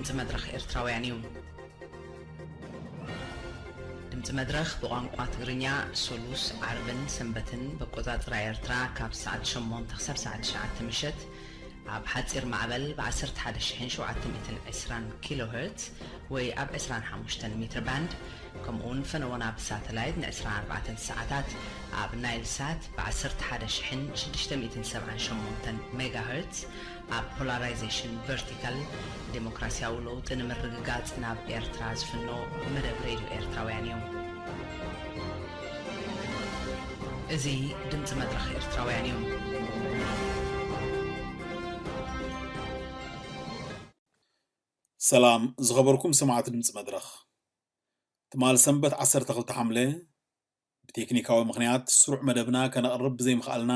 ድምፂ መድረኽ ኤርትራውያን እዩ። ድምፂ መድረኽ ብቋንቋ ትግርኛ ሶሉስ፣ ዓርብን ሰንበትን በቆፃፅራ ኤርትራ ካብ ሰዓት ሸሞንተ ክሳብ ሰዓት ትሽዓተ ምሸት ኣብ ሓፂር ማዕበል ብ ዓሰርተ ሓደ ሺሕን ሸውዓተ ሚእትን ዕስራን ኪሎ ሄርትዝ ወይ ኣብ ዕስራን ሓሙሽተን ሜትር ባንድ፣ ከምኡውን ፈነወና ብሳተላይት ን ዕስራን ኣርባዕተን ሰዓታት ኣብ ናይል ሳት ብ ዓሰርተ ሓደ ሺሕን ሽዱሽተ ሚእትን ሰብዓን ሸሞንተን ሜጋ ሄርትዝ ኣብ ፖላራይዜሽን ቨርቲካል ዴሞክራሲያዊ ለውጢ ንምርግጋጽ ናብ ኤርትራ ዝፍኖ መደብ ሬድዮ ኤርትራውያን እዩ። እዚ ድምጺ መድረኽ ኤርትራውያን እዩ። ሰላም ዝኸበርኩም ሰማዕቲ ድምጺ መድረኽ። ትማል ሰንበት ዓሰርተ ክልተ ሓምለ ብቴክኒካዊ ምኽንያት ስሩዕ መደብና ከነቕርብ ብዘይምኽኣልና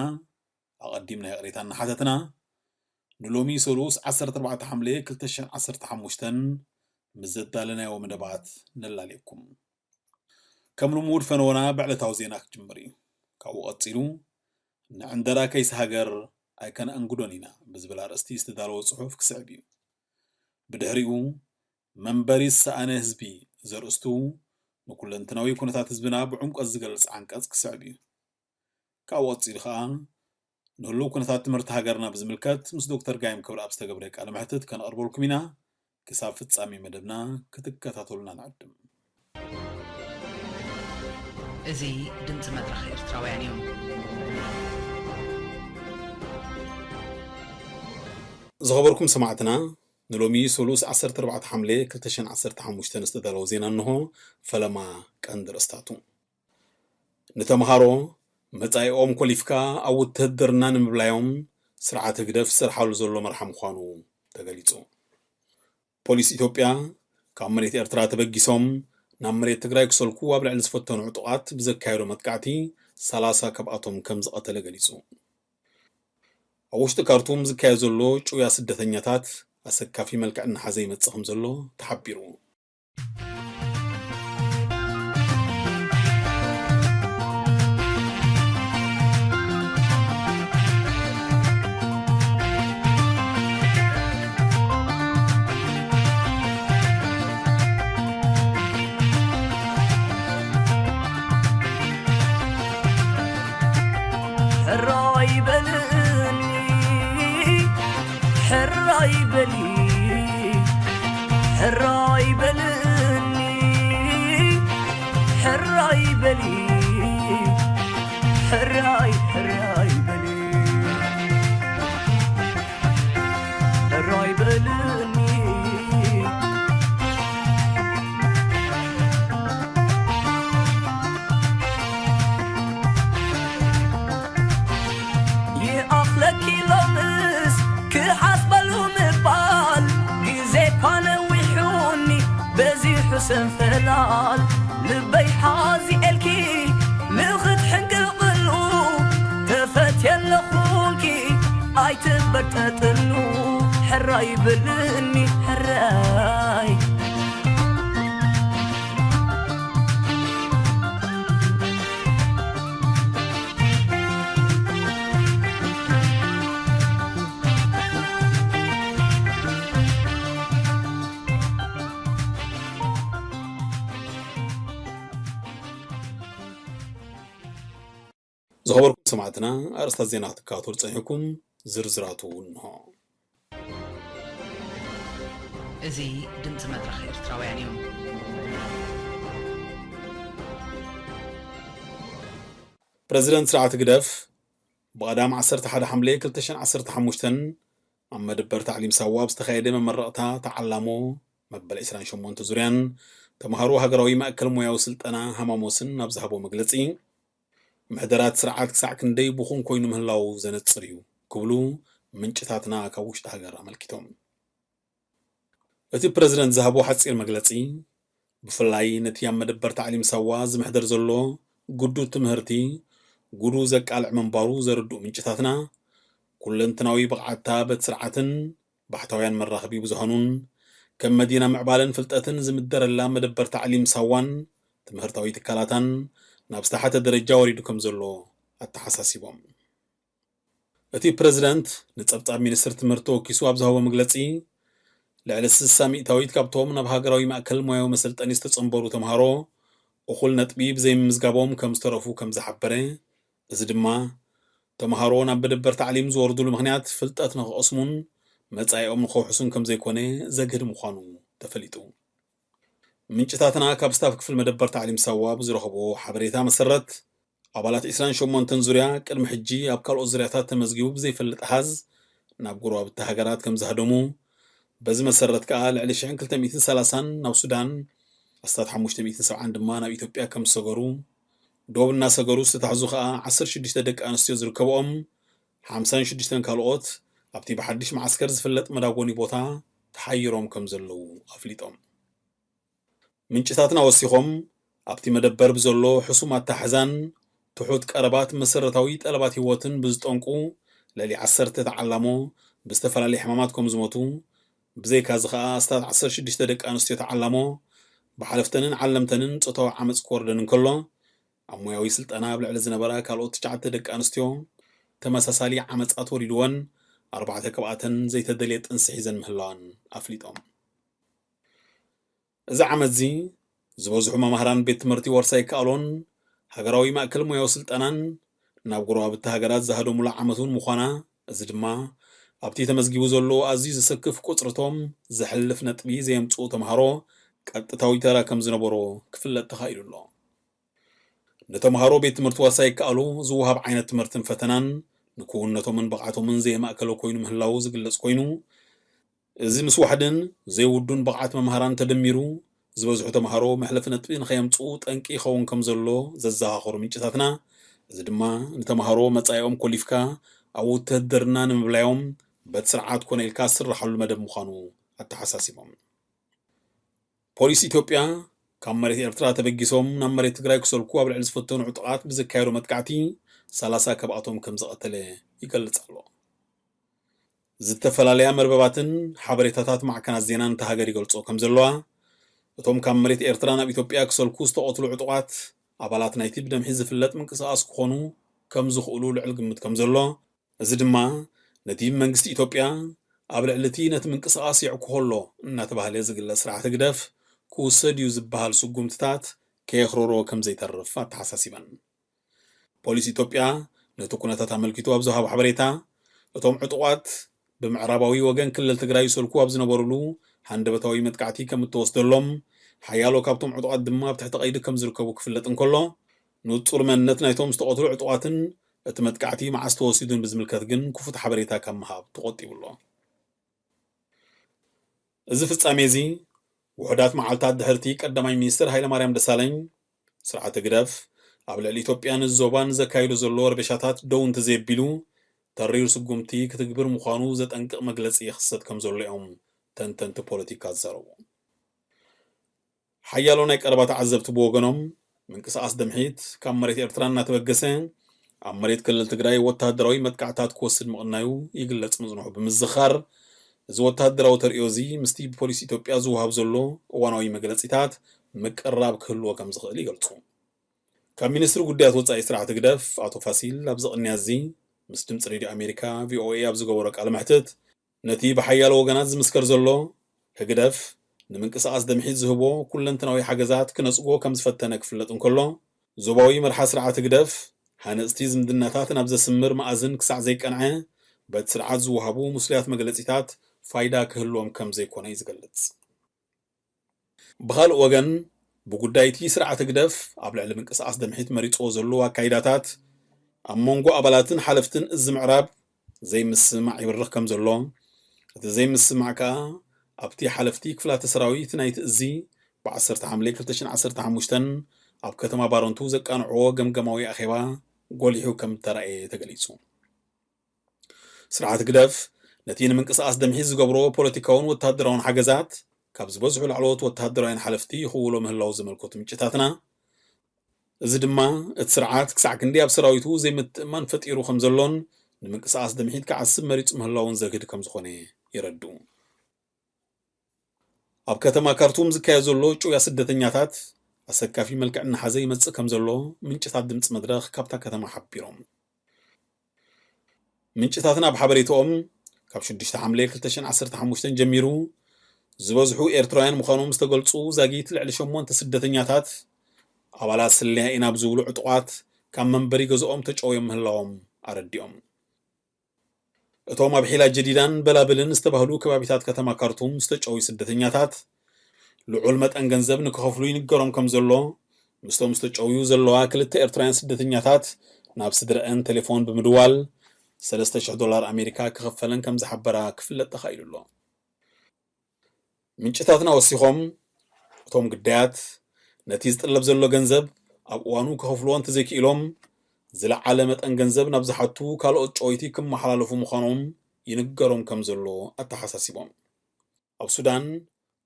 ኣቐዲምና ይቕሬታ እናሓተትና፣ ንሎሚ ሰሉስ ዓሰርተ ኣርባዕተ ሓምለ ክልተ ሽሕን ዓሰርተ ሓሙሽተን ምስ ዘዳለናዮ መደባት ነላልየኩም። ከም ልሙድ ፈነወና ብዕለታዊ ዜና ክጅምር እዩ። ካብኡ ቀጺሉ ንዕንደራ ከይሲ ሃገር ኣይከነኣንግዶን ኢና ብዝብል ኣርእስቲ ዝተዳለወ ጽሑፍ ክስዕብ እዩ። ብድሕሪኡ መንበሪ ዝሰኣነ ህዝቢ ዘርእስቱ ንኩለንትናዊ ኩነታት ህዝብና ብዕምቆት ዝገልጽ ዓንቀጽ ክስዕብ እዩ። ካብኡ ቀጺሉ ከኣ ንህሉው ኩነታት ትምህርቲ ሃገርና ብዝምልከት ምስ ዶክተር ጋይም ክብረኣብ ዝተገብረ ቃለ መሕትት ከነቕርበልኩም ኢና። ክሳብ ፍጻሜ መደብና ክትከታተሉና ንዕድም። እዚ ድምጺ መድረኽ ኤርትራውያን እዩ። ዝኸበርኩም ሰማዕትና፣ ንሎሚ ሰሉስ ዓሰርተ ኣርባዕተ ሓምለ ክልተ ሽሕን ዓሰርተ ሓሙሽተን ዝተዳለወ ዜና እንሆ። ፈለማ ቀንዲ ርእስታቱ። ንተምሃሮ መጻኢኦም ኮሊፍካ ኣብ ውትህድርና ንምብላዮም ስርዓት ህግደፍ ዝሰርሓሉ ዘሎ መርሓ ምዃኑ ተገሊጹ። ፖሊስ ኢትዮጵያ ካብ መሬት ኤርትራ ተበጊሶም ናብ መሬት ትግራይ ክሰልኩ ኣብ ልዕሊ ዝፈተኑ ዕጡቓት ብዘካየዶ መጥቃዕቲ ሰላሳ ካብኣቶም ከም ዝቐተለ ገሊጹ። ኣብ ውሽጢ ካርቱም ዝካየድ ዘሎ ጭውያ ስደተኛታት ኣሰካፊ መልክዕ እናሓዘ ይመጽእ ከም ዘሎ ተሓቢሩ። ሕራይ በልኒ፣ ሕራይ በሊ፣ ሕራይ በልኒ፣ ሕራይ በሊ፣ ሕራይ፣ ሕራይ በሊ። ሕራይ በልኒ። ይኣኽለኪ ሎምስ ክሓስበሉ ምባል፣ ግዜ እኳ ነዊሑኒ በዚሑ ሰንፈላል። ልበይ ሓዚኤልኪ ንኽትሕንቅቕሉ፣ ተፈትየ ኣለኹልኪ ኣይትበርጠጥሉ። ሕራይ በልኒ ሕራይ። ዝኸበርኩም ሰማዕትና፣ ኣርእስታት ዜና ክትከታተሉ ጸኒሕኩም፣ ዝርዝራቱ እንሆ። እዚ ድምጺ መድረኽ ኤርትራውያን እዩ። ፕረዚደንት ስርዓት ህግደፍ ብቐዳም ዓሰርተ ሓደ ሓምለ ክልተ ሽሕን ዓሰርተ ሓሙሽተን ኣብ መደበር ታዕሊም ሳዋ ኣብ ዝተኻየደ መመረቕታ ተዓላሞ መበል ዕስራን ሸሞንተ ዙርያን ተምሃሮ ሃገራዊ ማእከል ሞያዊ ስልጠና ሃማሞስን ኣብ ዝሃቦ መግለጺ፣ ምሕደራት ስርዓት ክሳዕ ክንደይ ብኹን ኮይኑ ምህላዉ ዘነጽር እዩ ክብሉ ምንጭታትና ካብ ውሽጢ ሃገር ኣመልኪቶም። እቲ ፕረዚደንት ዝሃቦ ሓጺር መግለጺ፣ ብፍላይ ነቲ ኣብ መደበር ታዕሊም ሳዋ ዝምሕደር ዘሎ ግዱድ ትምህርቲ ጉዱ ዘቃልዕ ምንባሩ ዘረድኡ ምንጭታትና፣ ኩለንትናዊ ብቕዓታ በቲ ስርዓትን ባሕታውያን መራኸቢ ብዙሃኑን ከም መዲና ምዕባለን ፍልጠትን ዝምደረላ መደበር ታዕሊም ሳዋን ትምህርታዊ ትካላታን ናብ ዝተሓተ ደረጃ ወሪዱ ከም ዘሎ ኣተሓሳሲቦም። እቲ ፕረዚደንት ንጸብጻብ ሚኒስትሪ ትምህርቲ ተወኪሱ ኣብ ዝሃቦ መግለጺ፣ ልዕሊ ስሳ ሚእታዊት ካብቶም ናብ ሃገራዊ ማእከል ሞያዊ መሰልጠኒ ዝተጸንበሩ ተምሃሮ እኹል ነጥቢ ብዘይምምዝጋቦም ከም ዝተረፉ ከም ዝሓበረ፣ እዚ ድማ ተምሃሮ ናብ መደበር ታዕሊም ዝወርዱሉ ምኽንያት ፍልጠት ንኽቐስሙን መጻኢኦም ንኸውሕሱን ከም ዘይኮነ ዘግህድ ምዃኑ ተፈሊጡ። ምንጭታትና ካብ ስታፍ ክፍል መደበር ታዕሊም ሳዋ ብዝረኸቦ ሓበሬታ መሰረት፣ ኣባላት ዕስራን ሸሞንተን ዙርያ ቅድሚ ሕጂ ኣብ ካልኦት ዙርያታት ተመዝጊቡ ብዘይፈልጥ ኣሃዝ ናብ ጎረባብቲ ሃገራት ከም ዝሃደሙ፣ በዚ መሰረት ከኣ ልዕሊ ሽሕን ክልተ ሚእትን ሰላሳን ናብ ሱዳን፣ ኣስታት ሓሙሽተ ሚእትን ሰብዓን ድማ ናብ ኢትዮጵያ ከም ዝሰገሩ፣ ዶብ እናሰገሩ ዝተታሕዙ ከኣ ዓሰርተ ሽዱሽተ ደቂ ኣንስትዮ ዝርከብኦም ሓምሳን ሽዱሽተን ካልኦት ኣብቲ ብሓድሽ መዓስከር ዝፍለጥ መዳጎኒ ቦታ ተሓይሮም ከም ዘለዉ ኣፍሊጦም። ምንጭታትና ወሲኾም፣ ኣብቲ መደበር ብዘሎ ሕሱም ኣታሕዛን ትሑት ቀረባት መሰረታዊ ጠለባት ህይወትን ብዝጠንቁ ልዕሊ ዓሰርተ ተዓላሞ ብዝተፈላለየ ሕማማት ከም ዝሞቱ፣ ብዘይካዚ ከኣ ኣስታት ዓሰርተ ሽዱሽተ ደቂ ኣንስትዮ ተዓላሞ ብሓለፍተንን ዓለምተንን ጾታዊ ዓመጽ ክወርደን እንከሎ፣ ኣብ ሞያዊ ስልጠና ኣብ ልዕሊ ዝነበራ ካልኦት ትሽዓተ ደቂ ኣንስትዮ ተመሳሳሊ ዓመጻ ተወሪድወን፣ ኣርባዕተ ካብኣተን ዘይተደልየ ጥንሲ ሒዘን ምህላወን ኣፍሊጦም። እዚ ዓመትዚ ዝበዝሑ መማህራን ቤት ትምህርቲ ወርሳ ይከኣሎን ሃገራዊ ማእከል ሞያዊ ስልጠናን ናብ ጎረባብቲ ሃገራት ዝሃደሙላ ዓመት እውን ምዃና፣ እዚ ድማ ኣብቲ ተመዝጊቡ ዘሎ ኣዝዩ ዘሰክፍ ቁጽርቶም ዘሕልፍ ነጥቢ ዘየምጽኡ ተምሃሮ ቀጥታዊ ተራ ከም ዝነበሮ ክፍለጥ ተኻኢሉ ኣሎ። ንተምሃሮ ቤት ትምህርቲ ወርሳ ይከኣሉ ዝወሃብ ዓይነት ትምህርትን ፈተናን ንክውንነቶምን ብቕዓቶምን ዘየማእከለ ኮይኑ ምህላዉ ዝግለጽ ኮይኑ፣ እዚ ምስ ዋሕድን ዘይውዱን ብቕዓት መምሃራን ተደሚሩ፣ ዝበዝሑ ተምሃሮ መሕለፊ ነጥቢ ንኸየምጽኡ ጠንቂ ይኸውን ከም ዘሎ ዘዘኻኸሩ ምንጭታትና፣ እዚ ድማ ንተምሃሮ መጻኢኦም ኮሊፍካ ኣብ ውትህድርና ንምብላዮም በቲ ስርዓት ኮነ ኢልካ ዝስርሓሉ መደብ ምዃኑ ኣተሓሳሲቦም። ፖሊስ ኢትዮጵያ ካብ መሬት ኤርትራ ተበጊሶም ናብ መሬት ትግራይ ክሰልኩ ኣብ ልዕሊ ዝፈተኑ ዕጡቓት ብዘካየዶ መጥቃዕቲ ሰላሳ ካብኣቶም ከም ዝቐተለ ይገልጽ ኣሎ። ዝተፈላለያ መርበባትን ሓበሬታታት ማዕከናት ዜናን እታ ሃገር ይገልጾ ከም ዘለዋ፣ እቶም ካብ መሬት ኤርትራ ናብ ኢትዮጵያ ክሰልኩ ዝተቐትሉ ዕጡቓት ኣባላት ናይቲ ብደምሒ ዝፍለጥ ምንቅስቓስ ክኾኑ ከም ዝኽእሉ ልዑል ግምት ከም ዘሎ፣ እዚ ድማ ነቲ መንግስቲ ኢትዮጵያ ኣብ ልዕሊ እቲ ነቲ ምንቅስቓስ የዕኩኾ ኣሎ እናተባህለ ዝግለጽ ስርዓት ህግደፍ ክውሰድ እዩ ዝበሃል ስጉምትታት ከየኽረሮ ከም ዘይተርፍ ኣተሓሳሲበን። ፖሊስ ኢትዮጵያ ነቲ ኩነታት ኣመልኪቱ ኣብ ዝሃቦ ሓበሬታ፣ እቶም ዕጡቓት ብምዕራባዊ ወገን ክልል ትግራይ ይሰልኩ ኣብ ዝነበሩሉ ሃንደበታዊ መጥቃዕቲ ከም እተወስደሎም፣ ሓያሎ ካብቶም ዕጡቓት ድማ ኣብ ትሕቲ ቀይዲ ከም ዝርከቡ ክፍለጥ እንከሎ፣ ንጹር መንነት ናይቶም ዝተቐትሉ ዕጡቓትን እቲ መጥቃዕቲ መዓስ ተወሲዱን ብዝምልከት ግን ክፉት ሓበሬታ ካብ ምሃብ ተቖጢቡ ኣሎ። እዚ ፍጻሜ እዚ ውሑዳት መዓልታት ድሕርቲ ቀዳማይ ሚኒስትር ሃይለማርያም ደሳለኝ፣ ስርዓት ህግደፍ ኣብ ልዕሊ ኢትዮጵያን ዞባን ዘካይዶ ዘሎ ረበሻታት ደው እንተዘየቢሉ፣ ተሪር ስጉምቲ ክትግብር ምዃኑ ዘጠንቅቕ መግለጺ ይኽሰት ከም ዘሎ እዮም ተንተንቲ ፖለቲካ ዝዛረቡ። ሓያሎ ናይ ቀረባ ተዓዘብቲ ብወገኖም፣ ምንቅስቓስ ደምሒት ካብ መሬት ኤርትራ እናተበገሰ ኣብ መሬት ክልል ትግራይ ወተሃደራዊ መጥቃዕታት ክወስድ ምቕናዩ ይግለጽ ምጽንሑ ብምዝኻር፣ እዚ ወተሃደራዊ ተርእዮ እዚ ምስቲ ብፖሊስ ኢትዮጵያ ዝወሃብ ዘሎ እዋናዊ መግለጺታት ምቅርራብ ክህልዎ ከም ዝኽእል ይገልጹ። ካብ ሚኒስትሪ ጉዳያት ወጻኢ ስርዓት ህግደፍ ኣቶ ፋሲል ኣብዚ ቅንያት እዚ ምስ ድምጺ ሬድዮ ኣሜሪካ፣ ቪኦኤ፣ ኣብ ዝገበሮ ቃለ መሕትት፣ ነቲ ብሓያሎ ወገናት ዝምስከር ዘሎ ህግደፍ ንምንቅስቓስ ደምሒት ዝህቦ ኩለንተናዊ ሓገዛት ክነጽጎ ከም ዝፈተነ ክፍለጥ እንከሎ፣ ዞባዊ መርሓ ስርዓት ህግደፍ ሃነጽቲ ዝምድናታት ናብ ዘስምር መኣዝን ክሳዕ ዘይቀንዐ፣ በቲ ስርዓት ዝወሃቡ ምስሉያት መግለጺታት ፋይዳ ክህልዎም ከም ዘይኮነ እዩ ዝገልጽ። ብኻልእ ወገን፣ ብጉዳይ እቲ ስርዓት ህግደፍ ኣብ ልዕሊ ምንቅስቓስ ደምሒት መሪጽዎ ዘለዎ ኣካይዳታት፣ ኣብ መንጎ ኣባላትን ሓለፍትን እዚ ምዕራብ ዘይምስምማዕ ይብርኽ ከም ዘሎ፣ እቲ ዘይምስምማዕ ከኣ ኣብቲ ሓለፍቲ ክፍላተ ሰራዊት ናይቲ እዚ ብዓሰርተ ሓምለ ክልተ ሽሕን ዓሰርተ ሓሙሽተን ኣብ ከተማ ባረንቱ ዘቃንዕዎ ገምገማዊ ኣኼባ ጎሊሑ ከም እተራእየ ተገሊጹ። ስርዓት ህግደፍ ነቲ ንምንቅስቓስ ደምሒት ዝገብሮ ፖለቲካውን ወተሃደራውን ሓገዛት ካብ ዝበዝሑ ላዕለዎት ወተሃደራውያን ሓለፍቲ ይኽውሎ ምህላዉ ዘመልከቱ ምንጭታትና፣ እዚ ድማ እቲ ስርዓት ክሳዕ ክንደይ ኣብ ሰራዊቱ ዘይምትእምማን ፈጢሩ ከም ዘሎን ንምንቅስቓስ ደምሒት ክዓስብ መሪጹ ምህላዉን ዘግህድ ከም ዝኾነ የረድኡ። ኣብ ከተማ ካርቱም ዝካየድ ዘሎ ጭውያ ስደተኛታት ኣሰካፊ መልክዕ እናሓዘ ይመጽእ ከም ዘሎ ምንጭታት ድምጺ መድረኽ ካብታ ከተማ ሓቢሮም። ምንጭታትና ኣብ ሓበሬታኦም፣ ካብ ሽዱሽተ ሓምለ ክልተ ሽሕን ዓሰርተ ሓሙሽተን ጀሚሩ ዝበዝሑ ኤርትራውያን ምዃኖም ዝተገልጹ ዛጊት ልዕሊ ሸሞንተ ስደተኛታት፣ ኣባላት ስለያ ኢና ብዝብሉ ዕጡቓት ካብ መንበሪ ገዝኦም ተጨውዮም ምህላዎም ኣረዲኦም። እቶም ኣብ ሒላ ጀዲዳን በላብልን ዝተባህሉ ከባቢታት ከተማ ካርቱም ዝተጨውዩ ስደተኛታት፣ ልዑል መጠን ገንዘብ ንክኸፍሉ ይንገሮም ከም ዘሎ፣ ምስቶም ዝተጨውዩ ዘለዋ ክልተ ኤርትራውያን ስደተኛታት ናብ ስድረአን ቴሌፎን ብምድዋል፣ ሰለስተ ሽሕ ዶላር ኣሜሪካ ክኸፈለን ከም ዝሓበራ ክፍለጥ ተኻኢሉ ኣሎ። ምንጭታትና ወሲኾም፣ እቶም ግዳያት ነቲ ዝጥለብ ዘሎ ገንዘብ ኣብ እዋኑ ክኸፍልዎ እንተዘይክኢሎም፣ ዝለዓለ መጠን ገንዘብ ናብ ዝሓቱ ካልኦት ጨወይቲ ክመሓላለፉ ምዃኖም ይንገሮም ከም ዘሎ ኣተሓሳሲቦም። ኣብ ሱዳን፣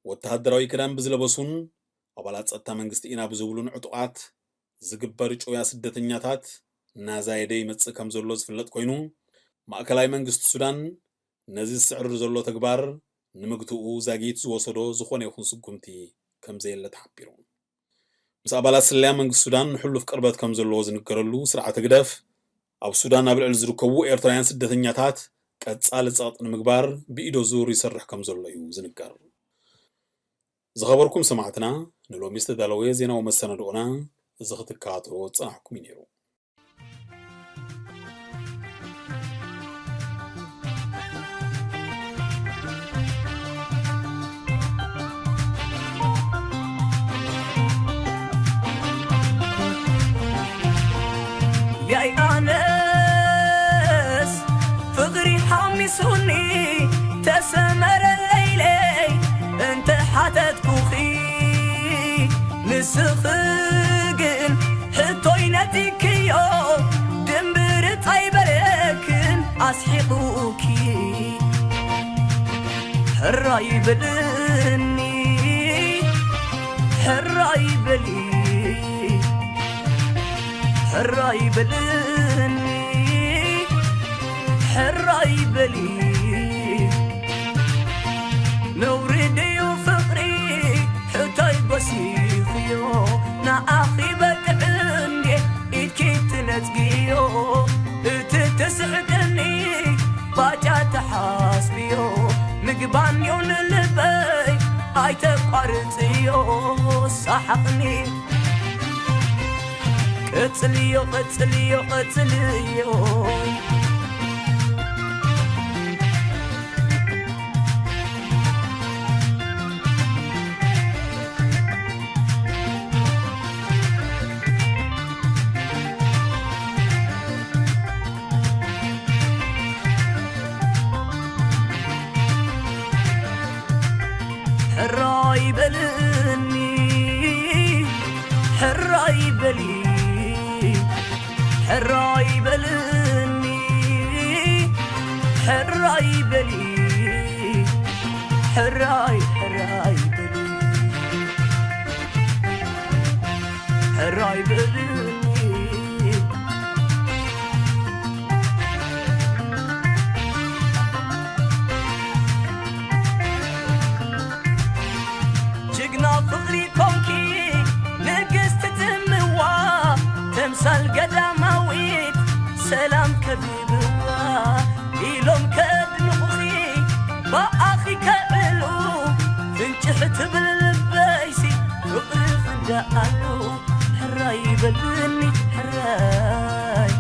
ወተሃደራዊ ክዳን ብዝለበሱን ኣባላት ጸጥታ መንግስቲ ኢና ብዝብሉን ዕጡቓት ዝግበር ጭውያ ስደተኛታት እናዛየደ ይመጽእ ከም ዘሎ ዝፍለጥ ኮይኑ፣ ማእከላይ መንግስቲ ሱዳን ነዚ ዝስዕርር ዘሎ ተግባር ንምግትኡ ዛጊት ዝወሰዶ ዝኾነ ይኹን ስጉምቲ ከም ዘየለ ተሓቢሩ። ምስ ኣባላት ስለያ መንግስቲ ሱዳን ንሕሉፍ ቅርበት ከም ዘለዎ ዝንገረሉ ስርዓት ህግደፍ፣ ኣብ ሱዳን ኣብ ልዕሊ ዝርከቡ ኤርትራውያን ስደተኛታት ቀጻሊ ጸቕጢ ንምግባር ብኢደ ዙር ይሰርሕ ከም ዘሎ እዩ ዝንገር። ዝኸበርኩም ሰማዕትና፣ ንሎሚ ዝተዳለወ ዜናዊ መሰናድኦና እዚ ክትከታተልዎ ዝጸናሕኩም እዩ ነይሩ። ያይ ኣነስ ፍቕሪ ሓሚሱኒ ተሰመረ ለይለይ እንተ ሓተትኩኺ ንስኺ ግን ሕቶይ ነጺግክዮ ድምብርጽ ኣይበለክን ኣስሒቑኪ ሕራይ በልኒ ሕራይ በሊ ሕራይ በልኒ ሕራይ በሊ ነውሪ ድዩ ፍቕሪ ሕቶይ ጎሲኽዮ ንኣኺ በቅዕ እንዴ ኢድኪ ትነጽግዮ እቲ ትስሕቅኒ ባጫ ተሓስብዮ ምግባንዮ ንልበይ ኣይተቋርጽዮ ሳሓቕኒ ቀጽልዮ ቀጽልዮ ቀጽልዮ ሕራይ በልኒ ሕራይ በሊ ሕራይ በልኒ ሕራይ በሊ ሕራይ ሕራይ በሊ ሕራይ በልኒ ጅግና ፍቕሪ ኮንኪ ንግስቲ ጽምዋ ተምሳል ገዳማዊት ሰላም ከቢብዋ ኢሎም ከድንቑኺ ብኣኺ ከዕሉ ፍንጭሕ ትብል ልበይሲ ፍቕሪ ፍንዳኣሉ ሕራይ በልኒ ሕራይ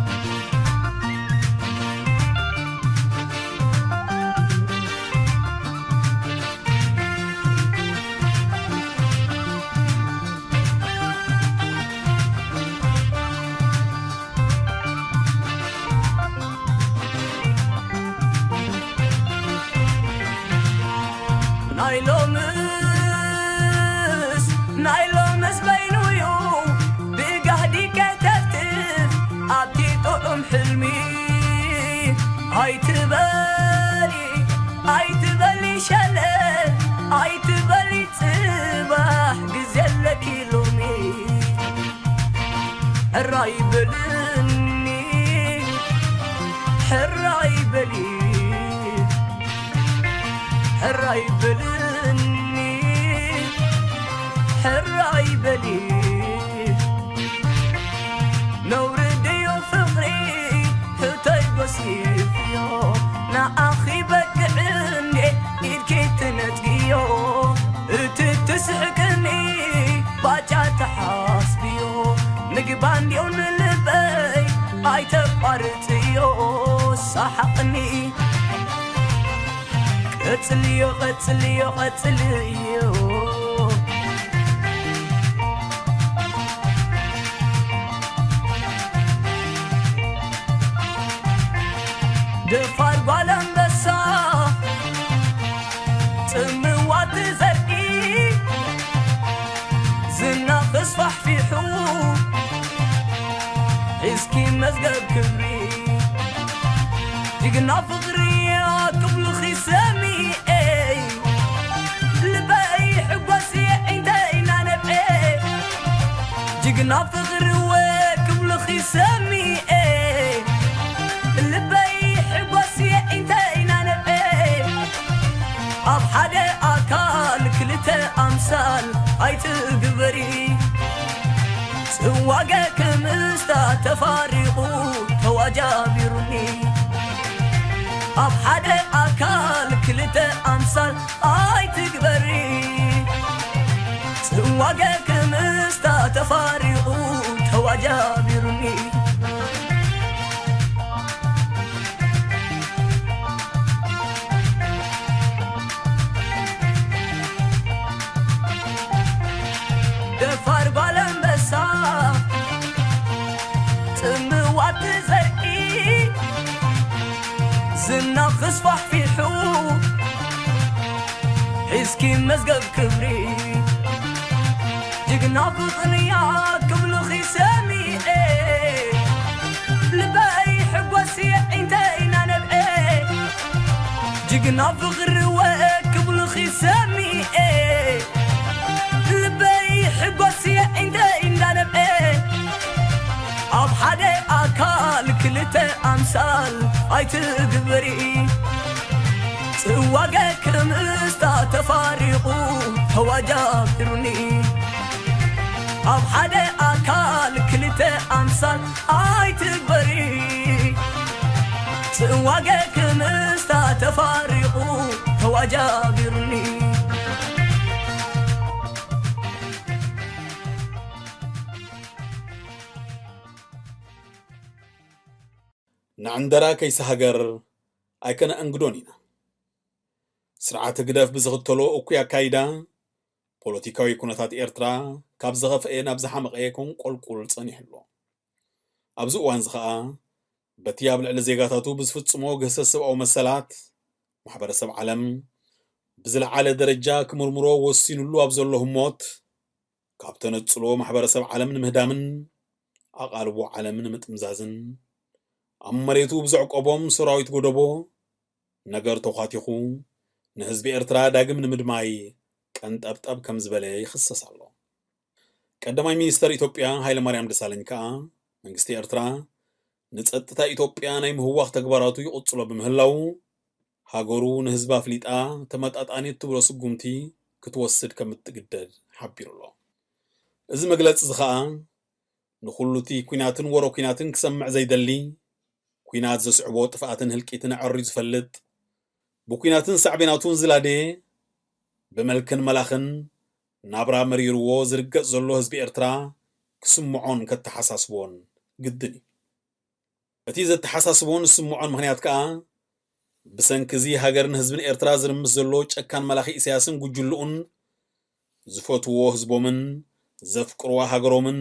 ናይ ሎምስ ናይ ሎምስ በይኑዩ ብጋህዲ ከተፍትፍ ኣብቲ ጥዑም ሕልሚ ኣይትበሊ ኣይትበሊ ሸለ ኣይትበሊ ጽባሕ ግዜ ኣለኪ ሎሚ ሕራይ በልኒ ሕራይ በሊ ሕራይ በልኒ ሕራይ በሊ ነውሪ ድዩ ፍቕሪ ሕቶይ ጎሲፍዮ ንኣኺ በቅዕ እንዴ ኢድኪ ትነጽግዮ ባንዴው ንልበይ ኣይተቋርጽዮ፣ ሰሓቕኒ። ቀጽልዮ፣ ቀጽልዮ፣ ቀጽልዮ። ደፋር ጓል ኣንበሳ፣ ጽምዋ ትዘርኢ፣ ዝና ተስፋሕፊሑ፣ እስኪ መዝገብ ክብሪ። ጅግና ፍቕሪ ክብሉኺ ሰሚኤ፣ ልበይ ሕጎስ የዒንተይ ናነብኤ። ጅግና ፍቕሪ ወ ክብሉኺ ሰሚኤ፣ ልበይ ሕጎስ የዒንተይ ናነብኤ። ኣብ ሓደ ኣካል ክልተ ኣምሳል ኣይትግበሪ። ጽዋገ ክምስታ ተፋሪቑ ተዋጃቢሩኒ። ኣብ ሓደ ኣካል ክልተ ኣምሳል ኣይትግበሪ። ጽዋገ ክምስታ ተፋሪቑ ተዋጃቢሩኒ። ደፋር ጓል ኣንበሳ፣ ጽምዋ ትዘርኢ፣ ዝና ክስፋሕፊሑ፣ ሒዝኪ መዝገብ ክብሪ። ጅግና ፍቕርያ ክብሉኺ ሰሚኤ፣ ልበይ ሕጎስ የዒንተይ ናነብኤ። ጅግና ፍቕሪ ወ ክብሉኺ ሰሚኤ፣ ልበይ ሕጎስ የዒንተይ እንዳነብኤ። ኣብ ሓደ ኣካል ክልተ ኣምሳል ኣይትግበሪ። ጽዋገ ክምስታ ተፋሪቑ ተዋጃቢሩኒ። ኣብ ሓደ ኣካል ክልተ ኣምሳል ኣይትግበሪ። ጽዋገ ክምስታ ተፋሪቑ ተዋጃቢሩኒ። ንዕንደራ ከይሲ ሃገር ኣይከነኣንግዶን ኢና። ስርዓት ህግደፍ ብዝኽተሎ እኩይ ኣካይዳ፣ ፖለቲካዊ ኩነታት ኤርትራ ካብ ዝኸፍኤ ናብ ዝሓመቐ ከንቆልቁል ጸኒሑ ኣሎ። ኣብዚ እዋንዚ ኸኣ፣ በቲ ኣብ ልዕሊ ዜጋታቱ ብዝፍጽሞ ግህሰት ሰብኣዊ መሰላት፣ ማሕበረሰብ ዓለም ብዝለዓለ ደረጃ ክምርምሮ ወሲኑሉ ኣብ ዘሎ ህሞት፣ ካብ ተነጽሎ ማሕበረሰብ ዓለም ንምህዳምን ኣቓልቦ ዓለም ንምጥምዛዝን፣ ኣብ መሬቱ ብዘዕቆቦም ሰራዊት ጎደቦ ነገር ተዃቲኹ፣ ንህዝቢ ኤርትራ ዳግም ንምድማይ ቀንጠብጠብ ከም ዝበለ ይኽሰስ ኣሎ። ቀዳማይ ሚኒስተር ኢትዮጵያ ሃይለማርያም ደሳለኝ ከኣ፣ መንግስቲ ኤርትራ ንጸጥታ ኢትዮጵያ ናይ ምህዋኽ ተግባራቱ ይቕጽሎ ብምህላዉ፣ ሃገሩ ንህዝባ ኣፍሊጣ ተመጣጣኒት ትብሎ ስጉምቲ ክትወስድ ከም እትግደድ ሓቢሩ ኣሎ። እዚ መግለጺ እዚ ከኣ፣ ንኹሉ እቲ ኲናትን ወረ ኲናትን ክሰምዕ ዘይደሊ፣ ኲናት ዘስዕቦ ጥፍኣትን ህልቂትን ኣዐርዩ ዝፈልጥ፣ ብኲናትን ሳዕቤናቱን ዝላደየ፣ ብመልክን መላኽን ናብራ መሪርዎ ዝርገጽ ዘሎ ህዝቢ ኤርትራ ክስምዖን ከተሓሳስቦን ግድን እዩ። እቲ ዘተሓሳስቦን ዝስምዖን ምኽንያት ከኣ፣ ብሰንኪ እዚ ሃገርን ህዝብን ኤርትራ ዝርምስ ዘሎ ጨካን መላኺ ኢሳያስን ጉጅልኡን፣ ዝፈትውዎ ህዝቦምን ዘፍቅርዋ ሃገሮምን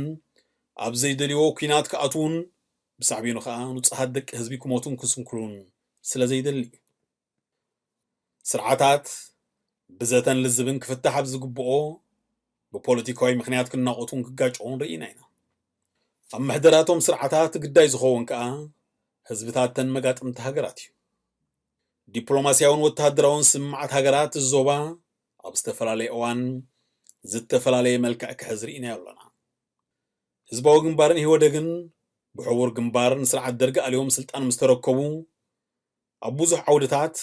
ኣብ ዘይደልይዎ ኲናት ክኣትዉን፣ ብሳዕቤኑ ከኣ ንጹሃት ደቂ ህዝቢ ክሞቱን ክስንክሉን ስለ ዘይደሊ እዩ። ስርዓታት ብዘተን ልዝብን ክፍታሕ ኣብ ዝግብኦ፣ ብፖለቲካዊ ምኽንያት ክናቖቱን ክጋጨዉን ርኢና ኢና። ኣብ ምሕደራቶም ስርዓታት ግዳይ ዝኸውን ከኣ ህዝብታት ተን መጋጥምቲ ሃገራት እዩ። ዲፕሎማስያውን ወተሃደራውን ስምማዓት ሃገራት እዚ ዞባ ኣብ ዝተፈላለየ እዋን ዝተፈላለየ መልክዕ ክሕዝ ርኢናዮ ኣሎና። ህዝባዊ ግንባርን ኢህወደግን ብሕቡር ግንባር ንስርዓት ደርጊ ኣልዮም ስልጣን ምስ ተረከቡ፣ ኣብ ብዙሕ ዓውድታት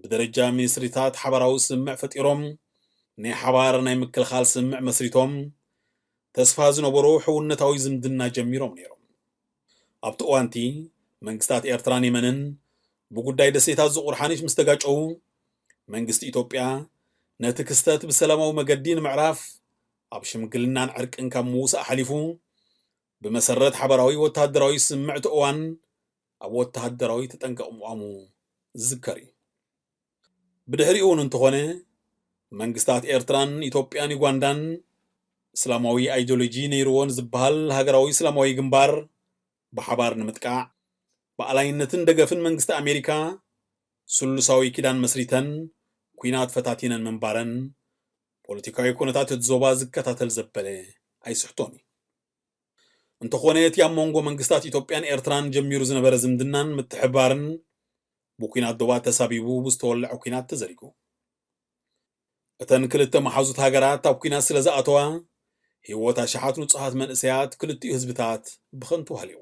ብደረጃ ሚኒስትሪታት ሓባራዊ ስምምዕ ፈጢሮም፣ ናይ ሓባር ናይ ምክልኻል ስምምዕ መስሪቶም፣ ተስፋ ዝነበሮ ሕውነታዊ ዝምድና ጀሚሮም ነይሮም። ኣብቲ እዋንቲ መንግስታት ኤርትራን የመንን ብጉዳይ ደሴታት ዝቑር ሓኒሽ ምስ ተጋጨዉ፣ መንግስቲ ኢትዮጵያ ነቲ ክስተት ብሰላማዊ መገዲ ንምዕራፍ ኣብ ሽምግልናን ዕርቅን ካብ ምውሳእ ሓሊፉ፣ ብመሰረት ሓበራዊ ወተሃደራዊ ስምምዕ እቲ እዋን ኣብ ወተሃደራዊ ተጠንቀቕ ምቋሙ ዝዝከር እዩ። ብድሕሪኡ እውን እንተኾነ፣ መንግስታት ኤርትራን ኢትዮጵያን ዩጋንዳን እስላማዊ ኣይዲዮሎጂ ነይርዎ ንዝበሃል ሃገራዊ እስላማዊ ግንባር ብሓባር ንምጥቃዕ፣ ብኣላይነትን ደገፍን መንግስቲ ኣሜሪካ ስሉሳዊ ኪዳን መስሪተን ኲናት ፈታቲነን ምንባረን፣ ፖለቲካዊ ኩነታት እቲ ዞባ ዝከታተል ዘበለ ኣይስሕቶን እዩ። እንተኾነ፣ እቲ ኣብ መንጎ መንግስታት ኢትዮጵያን ኤርትራን ጀሚሩ ዝነበረ ዝምድናን ምትሕብባርን ብኲናት ዶባት ተሳቢቡ ብዝተወልዐ ኲናት ተዘሪጉ። እተን ክልተ መሓዙት ሃገራት ኣብ ኲናት ስለ ዝኣተዋ፣ ህይወት ኣሽሓት ንጹሃት መንእሰያት ክልቲኡ ህዝብታት ብኸንቱ ሃሊቑ።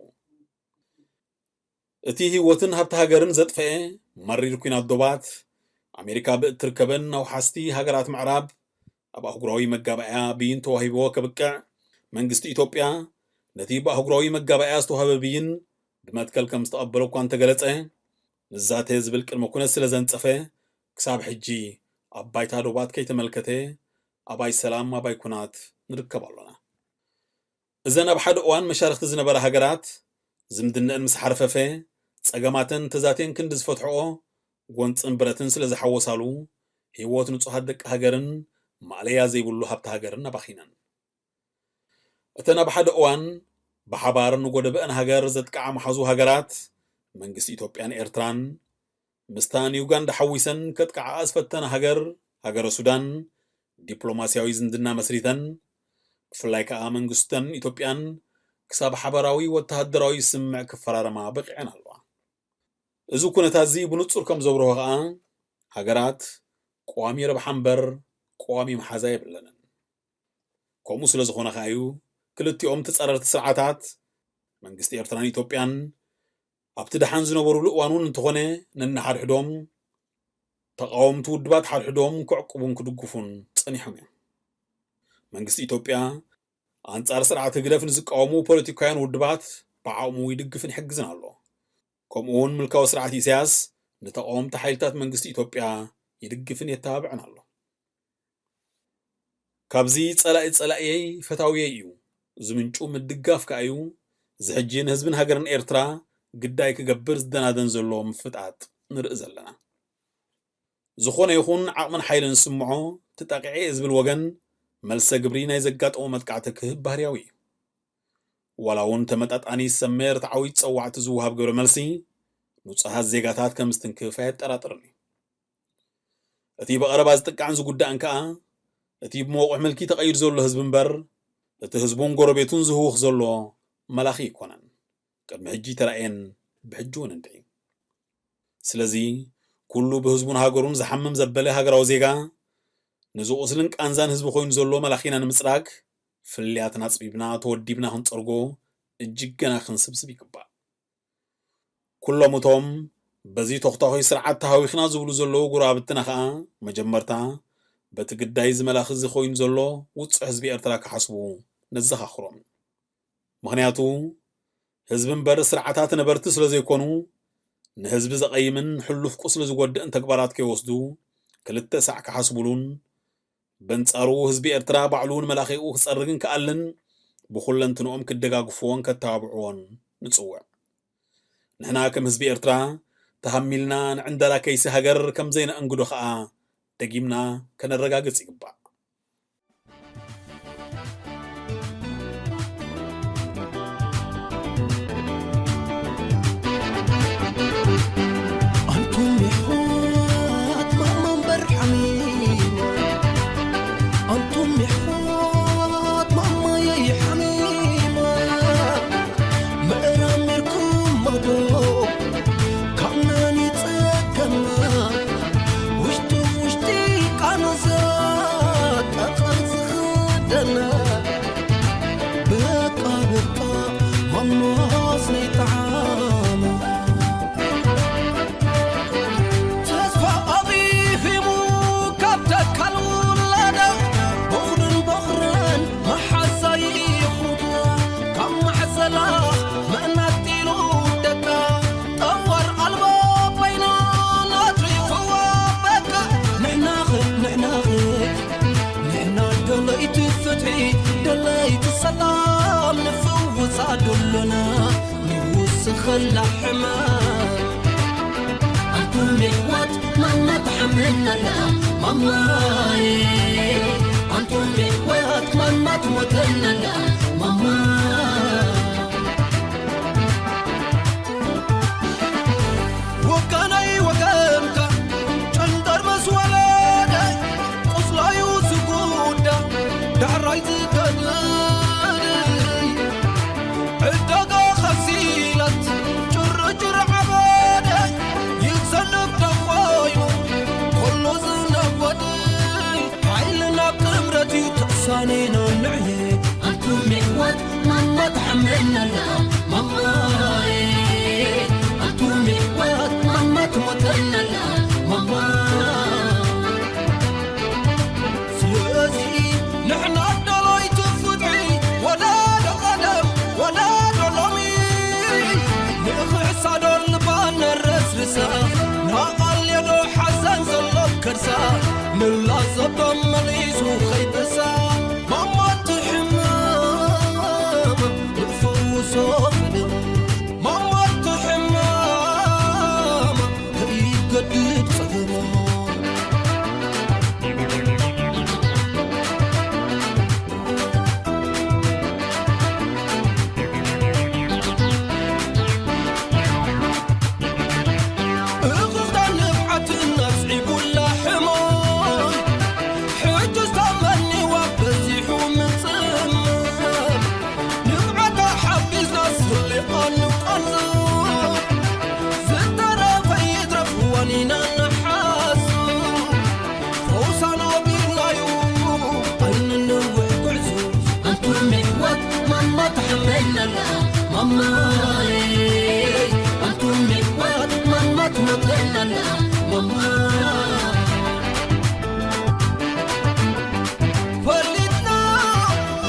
እቲ ህይወትን ሃብቲ ሃገርን ዘጥፈኤ መሪር ኲናት ዶባት፣ ኣሜሪካ ብእትርከበን ኣውሓስቲ ሃገራት ምዕራብ ኣብ ኣህጉራዊ መጋባእያ ብይን ተዋሂብዎ ከብቅዕ፣ መንግስቲ ኢትዮጵያ ነቲ ብኣህጉራዊ መጋባእያ ዝተዋህበ ብይን ብመትከል ከም ዝተቐበሎ እኳ እንተገለጸ፣ ንዛተ ዝብል ቅድመ ኩነት ስለ ዘንጸፈ፣ ክሳብ ሕጂ ኣብ ባይታ ዶባት ከይተመልከተ፣ ኣባይ ሰላም ኣባይ ኩናት ንርከብ ኣሎና። እዘን ኣብ ሓደ እዋን መሻርኽቲ ዝነበራ ሃገራት፣ ዝምድነአን ምስ ሓርፈፈ፣ ጸገማተን ተዛትየን ክንዲ ዝፈትሕኦ፣ ጎንጽን ብረትን ስለ ዝሓወሳሉ፣ ህይወት ንጹሃት ደቂ ሃገርን ማእለያ ዘይብሉ ሃብቲ ሃገርን ኣባኺነን። እተን ኣብ ሓደ እዋን ብሓባር ንጎደበአን ሃገር ዘጥቅዓ መሓዙ ሃገራት፣ መንግስቲ ኢትዮጵያን ኤርትራን፣ ምስታ ንዩጋንዳ ሓዊሰን ከጥቅዓኣ ዝፈተና ሃገር፣ ሃገረ ሱዳን፣ ዲፕሎማስያዊ ዝምድና መስሪተን፣ ብፍላይ ከኣ መንግስተን ኢትዮጵያን ክሳብ ሓበራዊ ወተሃደራዊ ስምምዕ ክፈራረማ በቒዐን ኣለዋ። እዚ ኩነታት እዚ ብንጹር ከም ዘብርሆ ከኣ፣ ሃገራት ቀዋሚ ረብሓ እምበር ቀዋሚ መሓዛ የብለንን። ከምኡ ስለ ዝኾነ ከኣ እዩ፣ ክልቲኦም ተጻረርቲ ስርዓታት፣ መንግስቲ ኤርትራን ኢትዮጵያን፣ ኣብቲ ደሓን ዝነበሩሉ እዋን እውን እንተኾነ፣ ነንሓድሕዶም ተቓወምቲ ውድባት ሓድሕዶም ክዕቅቡን ክድግፉን ጸኒሖም እዮም። መንግስቲ ኢትዮጵያ ኣንጻር ስርዓት ህግደፍ ንዝቃወሙ ፖለቲካውያን ውድባት ብዓቕሙ ይድግፍን ይሕግዝን ኣሎ። ከምኡ እውን ምልካዊ ስርዓት ኢሳያስ ንተቓወምቲ ሓይልታት መንግስቲ ኢትዮጵያ ይድግፍን የተባብዕን ኣሎ። ካብዚ ጸላኢ ጸላኢየይ ፈታውየይ እዩ ዝምንጩ ምድጋፍ ከኣ እዩ፣ እዚ ሕጂ ንህዝብን ሃገርን ኤርትራ ግዳይ ክገብር ዝደናደን ዘሎ ምፍጣጥ ንርኢ ዘለና። ዝኾነ ይኹን ዓቕምን ሓይልን ዝስምዖ፣ ተጠቒዐ እየ ዝብል ወገን፣ መልሰ ግብሪ ናይ ዘጋጠሞ መጥቃዕቲ ክህብ ባህርያዊ እዩ። ዋላ እውን ተመጣጣኒ ሰመ ርትዓዊ ጸዋዕቲ ዝወሃብ ግብረ መልሲ፣ ንጹሃት ዜጋታት ከም ዝትንክፍ ኣየጠራጥርን እዩ። እቲ ብቐረባ ዝጥቃዕን ዝጉዳእን ከኣ፣ እቲ ብመቑሕ ምልኪ ተቐይዱ ዘሎ ህዝቢ እምበር፣ እቲ ህዝቡን ጎረቤቱን ዝህውኽ ዘሎ መላኺ ኣይኮነን። ቅድሚ ሕጂ ተራእየን ብሕጂ እውን እንድዒ። ስለዚ፣ ኩሉ ብህዝቡን ሃገሩን ዝሓምም ዘበለ ሃገራዊ ዜጋ፣ ነዚ ቁስልን ቃንዛን ህዝቢ ኮይኑ ዘሎ መላኺና ንምጽራግ፣ ፍልልያትና ኣጽቢብና ተወዲብና ክንጸርጎ እጅገና ክንስብስብ ይግባእ። ኩሎም እቶም በዚ ተኹታኹይ ስርዓት ተሃዊኽና ዝብሉ ዘለዉ ጎረባብትና ኸኣ፣ መጀመርታ በቲ ግዳይ እዚ መላኺ እዚ ኮይኑ ዘሎ ውጹዕ ህዝቢ ኤርትራ ክሓስቡ ነዘኻኽሮም። ምኽንያቱ፣ ህዝቢ እምበር ስርዓታት ነበርቲ ስለ ዘይኮኑ፣ ንህዝቢ ዘቐይምን ሕሉፍ ቁስሊ ዝጎድእን ተግባራት ከይወስዱ ክልተ ሳዕ ክሓስቡሉን፣ በንጻሩ ህዝቢ ኤርትራ ባዕሉ ንመላኺኡ ክጸርግን ክኣልን ብኹለንትንኦም ክደጋግፍዎን ከተባብዕዎን ንጽውዕ። ንሕና ከም ህዝቢ ኤርትራ ተሃሚልና ንዕንደራ ከይሲ ሃገር ከም ዘይነእንግዶ ኸኣ ደጊምና ከነረጋግጽ ይግባእ። ኣንቱም የሕዋት ማማ እምበር ሓሚም፣ ኣንቱም የሕዋት ማማየይ ሓሚማ፣ ምእራም ኔርኩም ማዶ ካብ መን ይጸገና፣ ውሽጡ ውሽጢ ቃንዛ። ና ንውስኸላ ሕማም ኣንቱም የሕዋት ማማ ትሓመናላ ማማይ ኣንቱም የሕዋት ማማ ትሞተናላ ማማ ወጋናይ ወገንካ ጨንጠር መስወለደ ቁስላዩ ዝጉዳ ዳሕራይ ዝገድል ዕዳጋ ኸሲላት ጭርጭር ዓበደ ይዘንብ ደኾይኑ ኮሎ ዝነጎድ ሓይልና ጥምረት እዩ ተሳኒና ንዕየ ኣንቱም የሕዋት ማማ ትሓምነና ማማይ ኣንቱም የሕዋት ማማ ትሞተናላ ማማ ስለዚ ንሕና ኣዳለይቲ ፍትሒ ወለዶ ቀደም ወለዶ ሎሚ ንኽሕሳዶ ልባና ረስርሳ ናቓልየዶ ሓዘን ዘሎ ከርሳ ንላዘብ ዶ መሊሱ ኸይበሳ ማማቲ ሕማም ንፈውሶ ፍልም ማማቲ ሕማም ከይገድድ ጸገማ እኽኽታ ንብዓትን ኣስዒቡላ ሕሞም ሕጂ ዝተመኒዋ በዚሑ ምጽማም ንብዓታ ሓፊዝና ስሊቓ ንቋንዞ ዝተረፈ ይትረፍ ዋኒና ንሓሱ ፈውሳና ቢልናዩ ኣይንነውሕ ጉዕዞ ኣንቱም የሕዋት ማማ ትሓመናላ ማማይ ኣንቱም የሕዋት ማማ ትሞተናላ ማማ ፈሊጥና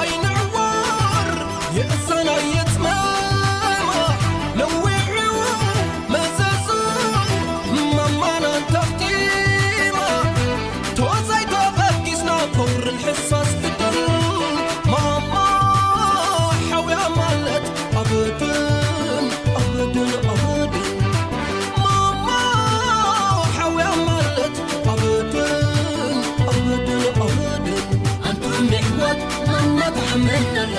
ኣይንዕወር የእሰና የጽመማ ነዊዑ መዘዙ ማማና ተኽቲማ ተወዛይ ተበጊስና ፈውርን ሕሳስ ግድን ማማ ሓውያ ማለት ኣበድን ኣበድን ኣበድን ማማ ሓውያ ማለት ኣበድን ኣበድን ኣበድን ኣንቱም የሕዋት ማማ ትሓመናላ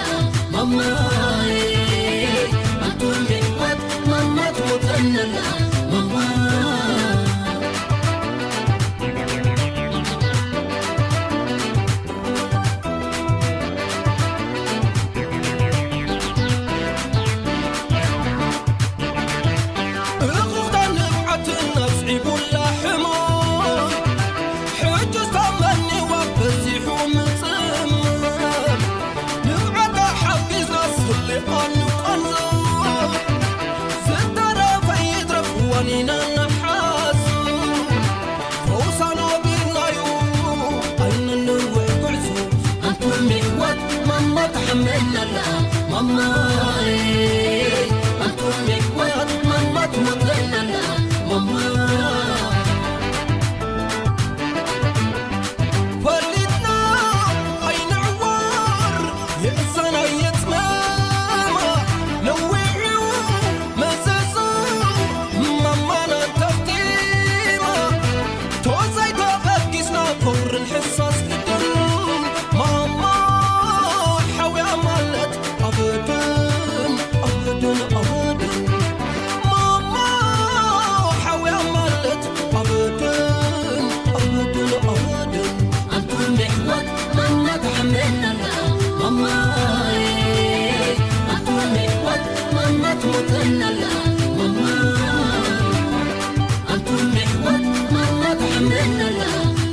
ማማይ ኣንቱም የሕዋት ማማ ትሞተናላ ማማ እኽኽታ ንብዓትን ኣስዒቡላ ሕሞም ሕጂ ዝተመኒዋ በዚሑ ምጽማም ንብዓታ ሓፊዝና ስሊቓ ንቋንዞ ዝተረፈ ይትረፍ ዋኒና ንሓሱ ፈውሳና ቢልናዩ ኣይንንውዕ ጉዕዞ ኣንቱም የሕዋት ማማ ትሓመናላ ማማይ ኣንቱም የሕዋት ማማ ትሞተናላ ማማ ፈሊጥና ኣይንዕወር የእሰና የጽመማ ነዊዑ መዘዞ ማማና ተኽቲማ ተወዛይ ተበጊስና ፈውርን ሕሳስ ግድን ማማ ሓውያ ማለት ኣበድን ኣበድን ኣበድን ማማ ሓውያ ማለት ኣበድን ኣበድን ኣበድን ኣንቱም የሕዋት ማማ ትሓመናላ ማማይ ኣንቱም የሕዋት ማማ ትሞተናላ ማማ ኣንቱም የሕዋት ማማ ትሓመናላ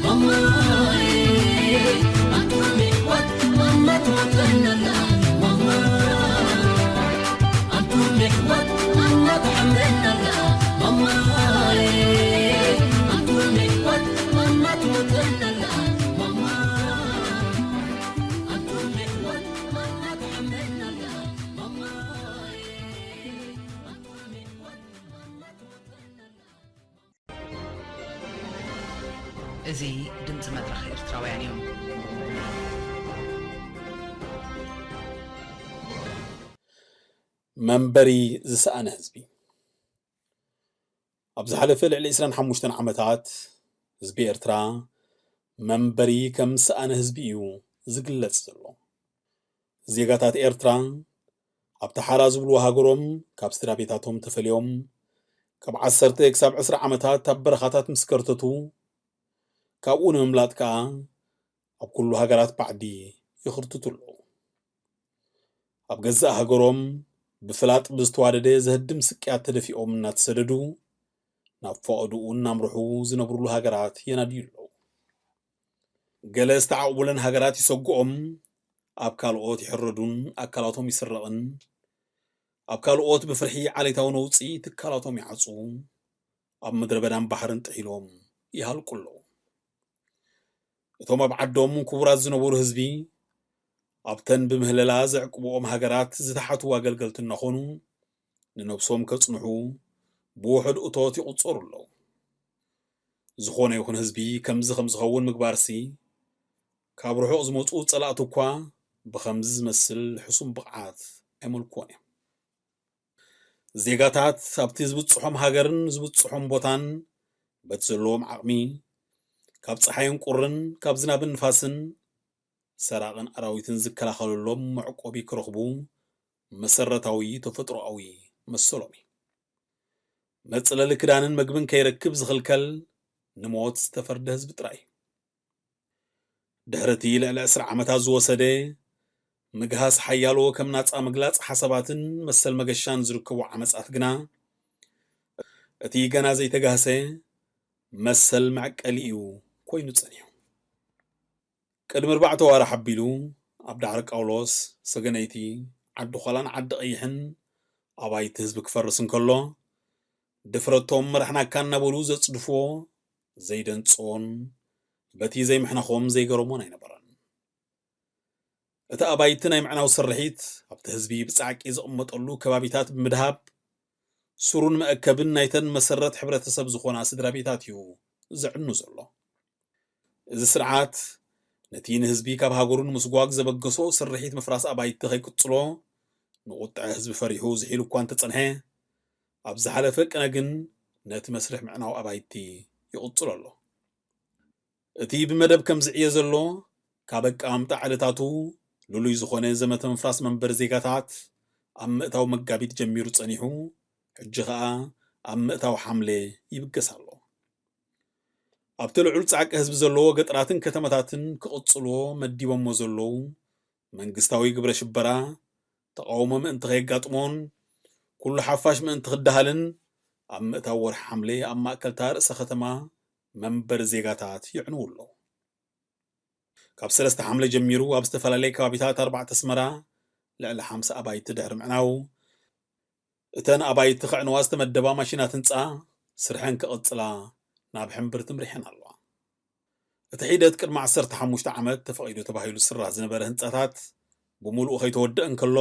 ማማይ ኣንቱም የሕዋት ማማ ትሞተናላ ማማ ኣንቱም የሕዋት ማማ ትሓመናላ ማማይ ኣንቱም የሕዋት ማማ ትሞተናላ ማማ ኣንቱም የሕዋት ማማ ትሓመናላ ማማይ ኣንቱም የሕዋት ማማ ትሞተናላ እዚ ድምፂ መድረኽ ኤርትራውያን እዩ። መንበሪ ዝሰኣነ ህዝቢ። ኣብ ዝሓለፈ ልዕሊ ዕስራን ሓሙሽተን ዓመታት ህዝቢ ኤርትራ መንበሪ ከም ዝሰኣነ ህዝቢ እዩ ዝግለጽ ዘሎ። ዜጋታት ኤርትራ ኣብቲ ሓራ ዝብልዎ ሃገሮም ካብ ስድራ ቤታቶም ተፈልዮም ካብ ዓሰርተ ክሳብ ዕስራ ዓመታት ኣብ በረኻታት ምስ ከርተቱ፣ ካብኡ ንምምላጥ ከኣ ኣብ ኩሉ ሃገራት ባዕዲ ይኽርትቱ ኣለዉ። ኣብ ገዛእ ሃገሮም ብፍላጥ ብዝተዋደደ ዘህድም ስቅያት ተደፊኦም እናተሰደዱ ናብ ፈቐድኡ እናምርሑ ዝነብሩሉ ሃገራት የናድዩ ኣለዉ። ገለ ዝተዓቑቡለን ሃገራት ይሰግኦም፣ ኣብ ካልኦት ይሕረዱን ኣካላቶም ይስረቕን፣ ኣብ ካልኦት ብፍርሒ ዓሌታዊ ነውጺ ትካላቶም ይዓጹ፣ ኣብ ምድረ በዳን ባሕርን ጥሒሎም ይሃልቁ ኣለዉ። እቶም ኣብ ዓዶም ክቡራት ዝነበሩ ህዝቢ ኣብተን ብምህለላ ዘዕቅብኦም ሃገራት ዝተሓትዉ ኣገልገልቲ እናኾኑ ንነብሶም ከጽንሑ ብውሑድ እቶት ይቑጸሩ ኣለዉ። ዝኾነ ይኹን ህዝቢ ከምዚ ከም ዝኸውን ምግባርሲ ካብ ርሑቕ ዝመጹ ጸላእቲ እኳ ብኸምዚ ዝመስል ሕሱም ብቕዓት ኣይመልክዎን እዮም። ዜጋታት ኣብቲ ዝብጽሖም ሃገርን ዝብጽሖም ቦታን በቲ ዘለዎም ዓቕሚ ካብ ጸሓይን ቁርን ካብ ዝናብን ንፋስን ሰራቕን ኣራዊትን ዝከላኸለሎም መዕቆቢ ክረኽቡ መሰረታዊ ተፈጥሮኣዊ መሰሎም እዩ። መጽለሊ ክዳንን መግብን ከይረክብ ዝኽልከል ንሞት ዝተፈርደ ህዝቢ ጥራይ እዩ። ድሕሪ እቲ ልዕሊ ዕስራ ዓመታት ዝወሰደ ምግሃስ ሓያሎ ከም ናጻ ምግላጽ ሓሳባትን መሰል መገሻን ዝርከቡ ዓመጻት ግና፣ እቲ ገና ዘይተጋህሰ መሰል መዕቀሊ እዩ ኮይኑ ጸኒሑ። ቅድሚ ኣርባዕተ ዋርሕ ኣቢሉ ኣብ ዳዕሮ ቃውሎስ፣ ሰገነይቲ፣ ዓዲ ዃላን ዓዲ ቀይሕን ኣባይቲ ህዝቢ ክፈርስ እንከሎ፣ ድፍረቶም መራሕናካ እናበሉ ዘጽድፍዎ ዘይደንጽዎን በቲ ዘይምሕናኾም ዘይገረሞን ኣይነበረን። እቲ ኣባይቲ ናይ ምዕናው ስርሒት ኣብቲ ህዝቢ ብጻዕቂ ዝቕመጠሉ ከባቢታት ብምድሃብ፣ ስሩን መእከብን ናይተን መሰረት ሕብረተሰብ ዝኾና ስድራ ቤታት እዩ ዘዕኑ ዘሎ። እዚ ስርዓት ነቲ ንህዝቢ ካብ ሃገሩ ንምስጓግ ዘበገሶ ስርሒት ምፍራስ ኣባይቲ ከይቅጽሎ ንቁጥዐ ህዝቢ ፈሪሑ ዝሒሉ እኳ እንተጸንሐ፣ ኣብ ዝሓለፈ ቅነ ግን ነቲ መስርሕ ምዕናው ኣባይቲ ይቕጽሎ ኣሎ። እቲ ብመደብ ከም ዝዕየ ዘሎ ካብ ኣቀማምጣ ዕለታቱ ልሉይ ዝኾነ ዘመተ ምፍራስ መንበሪ ዜጋታት ኣብ ምእታው መጋቢት ጀሚሩ ጸኒሑ፣ ሕጂ ኸኣ ኣብ ምእታው ሓምለ ይብገስ ኣሎ። ኣብቲ ልዑል ጻዕቂ ህዝቢ ዘለዎ ገጠራትን ከተማታትን ክቕጽልዎ መዲቦሞ ዘለዉ መንግስታዊ ግብረ ሽበራ ተቓውሞ ምእንቲ ከየጋጥሞን ኩሉ ሓፋሽ ምእንቲ ክደሃልን ኣብ ምእታው ወርሒ ሓምለ ኣብ ማእከልታ ርእሰ ከተማ መንበሪ ዜጋታት የዕንዉ ኣለዉ። ካብ ሰለስተ ሓምለ ጀሚሩ ኣብ ዝተፈላለየ ከባቢታት ኣርባዕተ ኣስመራ ልዕሊ ሓምሳ ኣባይቲ ድሕሪ ምዕናው፣ እተን ኣባይቲ ከዕንዋ ዝተመደባ ማሽናት ህንጻ ስርሐን ክቕጽላ ናብ ሕምብርቲ ምሪሐን ኣለዋ። እቲ ሒደት ቅድሚ ዓሰርተ ሓሙሽተ ዓመት ተፈቒዱ ተባሂሉ ዝስራሕ ዝነበረ ህንጻታት ብምሉኡ ከይተወደአ እንከሎ፣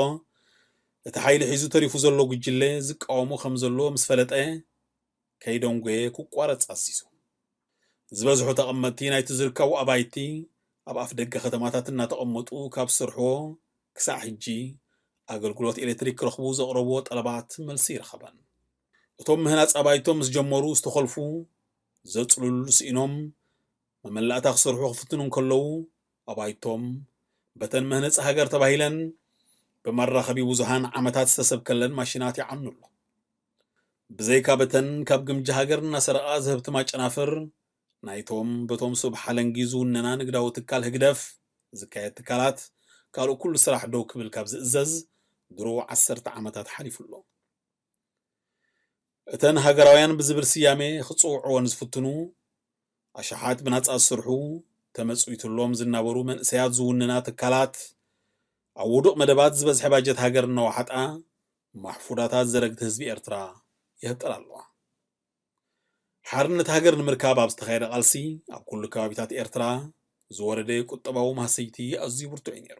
እቲ ሓይሊ ሒዙ ተሪፉ ዘሎ ጉጅለ ዝቃወሞ ከም ዘሎ ምስ ፈለጠ፣ ከይደንጎየ ክቋረጽ ኣዚዙ። ዝበዝሑ ተቐመጥቲ ናይቲ ዝርከቡ ኣባይቲ ኣብ ኣፍ ደገ ከተማታት እናተቐመጡ ካብ ዝሰርሕዎ ክሳዕ ሕጂ ኣገልግሎት ኤሌክትሪክ ክረኽቡ ዘቕረብዎ ጠለባት መልሲ ይረኸበን። እቶም ምህናጽ ኣባይቶም ምስ ጀመሩ ዝተኾልፉ፣ ዘጽልሉ ስኢኖም መመላእታ ክሰርሑ ክፍትኑ እንከለዉ፣ ኣባይቶም በተን መህነጺ ሃገር ተባሂለን ብመራኸቢ ብዙሃን ዓመታት ዝተሰብከለን ማሽናት ይዓኑ ኣሎ። ብዘይካ በተን ካብ ግምጃ ሃገር እናሰረቓ ዝህብትማ ጨናፍር፣ ናይቶም በቶም ሰብ ሓለንጊ ዝውነና ንግዳዊ ትካል ህግደፍ ዝካየድ ትካላት፣ ካልእ ኩሉ ስራሕ ደው ክብል ካብ ዝእዘዝ ድሮ ዓሰርተ ዓመታት ሓሊፉ ኣሎ። እተን ሃገራውያን ብዝብል ስያሜ ክጽውዕወን ዝፍትኑ ኣሽሓት ብናጻ ዝሰርሑ፣ ተመጽዊትሎም ዝናበሩ መንእሰያት ዝውንና ትካላት፣ ኣብ ውዱቕ መደባት ዝበዝሐ ባጀት ሃገር እናወሓጣ፣ ማሕፉዳታት ዘረግቲ ህዝቢ ኤርትራ የህጥራ ኣለዋ። ሓርነት ሃገር ንምርካብ ኣብ ዝተኻየደ ቃልሲ፣ ኣብ ኩሉ ከባቢታት ኤርትራ ዝወረደ ቁጠባዊ ማህሰይቲ ኣዝዩ ብርቱዕ እዩ ነይሩ።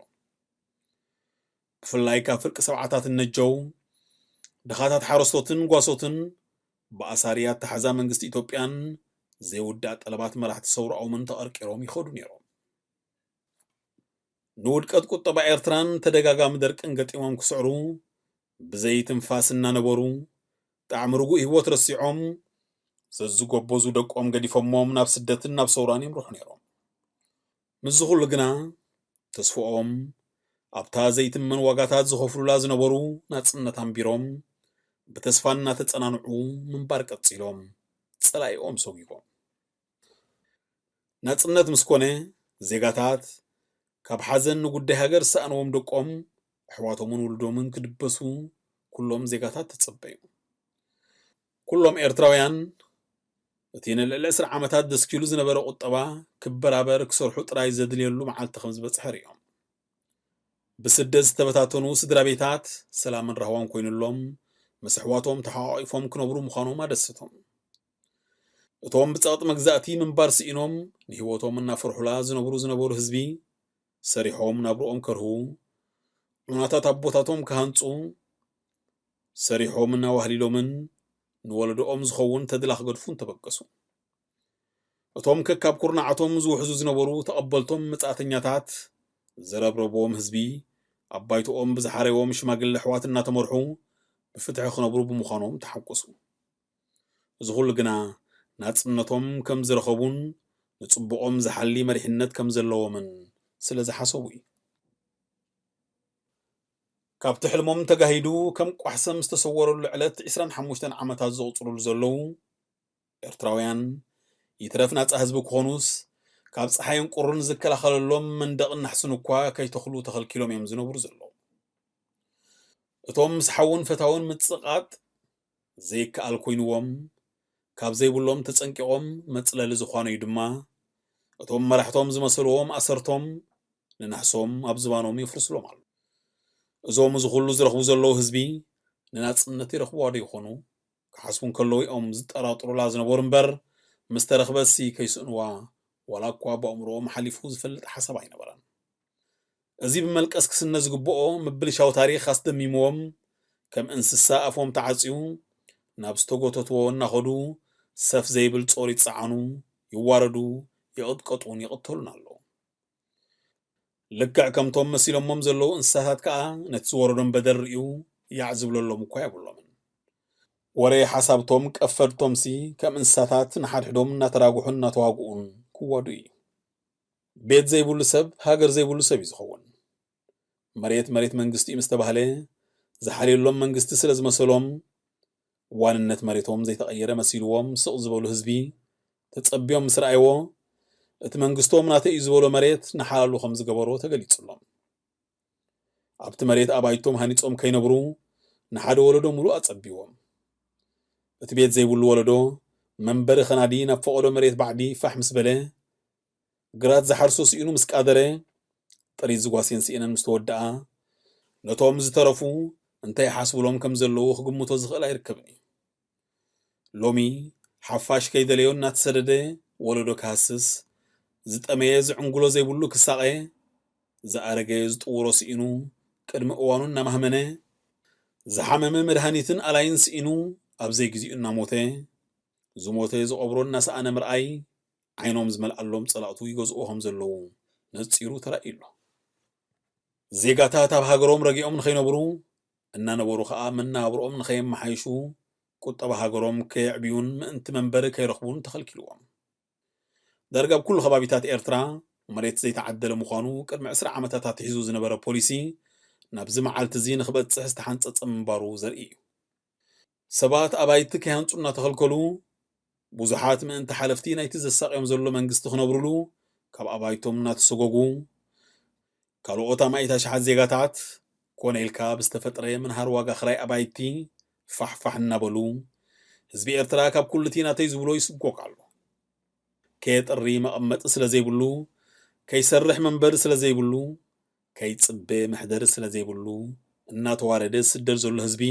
ብፍላይ ካብ ፍርቂ ሰብዓታት እነጀው፣ ድኻታት ሓረስቶትን ጓሶትን ብኣሳሪ ኣተሓዛ መንግስቲ ኢትዮጵያን ዘይውዳእ ጠለባት መራሕቲ ሰውራኦምን ተቐርቂሮም ይኸዱ ነይሮም። ንውድቀት ቁጠባ ኤርትራን ተደጋጋሚ ደርቅን ገጢሞም ክስዕሩ፣ ብዘይ ትንፋስ እናነበሩ፣ ጣዕሚ ርጉእ ህይወት ረሲዖም፣ ዘዝጎበዙ ደቆም ገዲፎሞም ናብ ስደትን ናብ ሰውራን የምርሑ ነይሮም። ምስዚ ኩሉ ግና፣ ተስፍኦም ኣብታ ዘይትመን ዋጋታት ዝኸፍሉላ ዝነበሩ ናጽነት ኣንቢሮም፣ ብተስፋ እናተጸናንዑ ምንባር ቀጺሎም፣ ጸላኢኦም ሰጒጎም። ናጽነት ምስ ኮነ፣ ዜጋታት ካብ ሓዘን ንጉዳይ ሃገር ዝሰኣንዎም ደቆም፣ ኣሕዋቶምን ውሉዶምን ክድበሱ ኩሎም ዜጋታት ተጸበዩ። ኩሎም ኤርትራውያን፣ እቲ ንልዕሊ ዕስራ ዓመታት ደስኪሉ ዝነበረ ቁጠባ ክበራበር ክሰርሑ ጥራይ ዘድልየሉ መዓልቲ ከም ዝበጽሐ ርእዮም። ብስደት ዝተበታተኑ ስድራ ቤታት ሰላምን ራህዋን ኮይኑሎም፣ ምስ ኣሕዋቶም ተሓቋቒፎም ክነብሩ ምዃኖም ኣደሰቶም። እቶም ብጸቕጢ መግዛእቲ ምንባር ስኢኖም ንህይወቶም እናፈርሑላ ዝነብሩ ዝነበሩ ህዝቢ፣ ሰሪሖም ናብርኦም ከርህዉ፣ ዑናታት ኣቦታቶም ክሃንጹ፣ ሰሪሖም እናዋህሊሎምን ንወለዶኦም ዝኸውን ተድላ ክገድፉን ተበገሱ። እቶም ከካብ ኩርናዓቶም ዝውሕዙ ዝነበሩ ተቐበልቶም መጻእተኛታት፣ ዝረብረብዎም ህዝቢ፣ ኣብ ባይቶኦም ብዝሓረይዎም ሽማግለ ኣሕዋት እናተመርሑ ብፍትሒ ክነብሩ ብምዃኖም ተሓጎሱ። እዚ ኩሉ ግና ናጽነቶም ከም ዝረኸቡን ንጽቡቖም ዝሓሊ መሪሕነት ከም ዘለዎምን ስለ ዝሓሰቡ እዩ። ካብቲ ሕልሞም ተጋሂዱ ከም ቋሕሰም ዝተሰወረሉ ዕለት ዕስራን ሓሙሽተን ዓመታት ዘቑጽሩሉ ዘለዉ ኤርትራውያን፣ ይትረፍ ናጻ ህዝቢ ክኾኑስ፣ ካብ ጸሓይን ቁርን ዝከላኸለሎም መንደቕን ናሕስን እኳ ከይተኽሉ ተኸልኪሎም እዮም ዝነብሩ ዘለዉ። እቶም ምስ ሓውን ፈታውን ምጽቓጥ ዘይከኣል ኮይንዎም፣ ካብ ዘይብሎም ተጸንቂቖም መጽለሊ ዝኾነዩ ድማ፣ እቶም መራሕቶም ዝመሰልዎም ኣሰርቶም ንናሕሶም ኣብ ዝባኖም የፍርስሎም ኣሎ። እዞም እዚ ኩሉ ዝረኽቡ ዘለዉ ህዝቢ ንናጽነት ይረኽብዋ ዶ ይኾኑ? ክሓስቡ እንከለዉ እዮም ዝጠራጥሩላ ዝነበሩ እምበር፣ ምስ ተረኽበሲ ከይስእንዋ፣ ዋላ እኳ ብኣእምሮኦም ሓሊፉ ዝፈልጥ ሓሳብ ኣይነበረን። እዚ ብመልቀስ ክስነ ዝግብኦ ምብልሻው ታሪኽ ኣስደሚምዎም፣ ከም እንስሳ ኣፎም ተዓጽዩ፣ ናብ ዝተጎተትዎ እናኸዱ፣ ሰፍ ዘይብል ጾር ይጸዓኑ፣ ይዋረዱ፣ ይቕጥቀጡን ይቕተሉን ኣለዉ። ልክዕ ከምቶም መሲሎሞም ዘለዉ እንስሳታት ከኣ ነቲ ዝወረዶም በደል ርእዩ ያዕ ዝብለሎም እኳ የብሎምን። ወረ ሓሳብቶም ቀፈድቶምሲ ከም እንስሳታት ንሓድሕዶም እናተራግሑን እናተዋግኡን ክዋዱ እዩ። ቤት ዘይብሉ ሰብ ሃገር ዘይብሉ ሰብ እዩ ዝኸውን። መሬት መሬት መንግስቲ እዩ ምስ ተባህለ ዝሓልየሎም መንግስቲ ስለ ዝመሰሎም ዋንነት መሬቶም ዘይተቐየረ መሲልዎም ስቕ ዝበሉ ህዝቢ ተጸብዮም ምስ ረኣይዎ እቲ መንግስቶም ናተይ እዩ ዝበሎ መሬት ንሓላሉ ከም ዝገበሮ ተገሊጹሎም። ኣብቲ መሬት ኣባይቶም ሃኒጾም ከይነብሩ ንሓደ ወለዶ ሙሉእ ኣጸቢዎም። እቲ ቤት ዘይብሉ ወለዶ መንበሪ ከናዲ ናብ ፈቐዶ መሬት ባዕዲ ፋሕ ምስ በለ ግራት ዝሓርሶ ስኢኑ ምስ ቃደረ፣ ጥሪት ዝጓስየን ስኢነን ምስ ተወድኣ፣ ነቶም ዝተረፉ እንታይ ይሓስቡሎም ከም ዘለዉ ክግምቶ ዝኽእል ኣይርከብን እዩ። ሎሚ ሓፋሽ ከይደለዮ እናተሰደደ ወለዶ ክሃስስ፣ ዝጠመየ ዝዕንጉሎ ዘይብሉ ክሳቐ፣ ዝኣረገ ዝጥውሮ ስኢኑ ቅድሚ እዋኑ እናማህመነ፣ ዝሓመመ መድሃኒትን ኣላይን ስኢኑ ኣብ ዘይግዚኡ እናሞተ፣ ዝሞተ ዝቐብሮ እናሰኣነ ምርኣይ ዓይኖም ዝመልኣሎም ጸላእቱ ይገዝእዎ ከም ዘለዉ ነጺሩ ተራእዩ ኣሎ። ዜጋታት ኣብ ሃገሮም ረጊኦም ንኸይነብሩ እናነበሩ ኸኣ መነባብሮኦም ንኸየመሓይሹ ቁጠባ ሃገሮም ከየዕብዩን ምእንቲ መንበሪ ከይረኽቡን ተኸልኪልዎም። ዳርጋ ኣብ ኩሉ ከባቢታት ኤርትራ መሬት ዘይተዓደለ ምዃኑ ቅድሚ ዕስራ ዓመታት ኣትሒዙ ዝነበረ ፖሊሲ ናብዚ መዓልቲ እዚ ንኽበጽሕ ዝተሓንጸጸ ምንባሩ ዘርኢ እዩ። ሰባት ኣባይቲ ከይሃንጹ እናተኸልከሉ፣ ብዙሓት ምእንቲ ሓለፍቲ ናይቲ ዘሳቕዮም ዘሎ መንግስቲ ክነብሩሉ ካብ ኣባይቶም እናተሰጎጉ፣ ካልኦት ኣማኢት ኣሽሓት ዜጋታት ኮነ ኢልካ ብዝተፈጥረ ምንሃር ዋጋ ክራይ ኣባይቲ ፋሕፋሕ እናበሉ፣ ህዝቢ ኤርትራ ካብ ኩሉቲ ናተይ ዝብሎ ይስጎግ ኣሎ። ከየጥሪ መቐመጢ ስለ ዘይብሉ፣ ከይሰርሕ መንበሪ ስለ ዘይብሉ፣ ከይጽበ መሕደሪ ስለ ዘይብሉ እናተዋረደ ዝስደድ ዘሎ ህዝቢ፣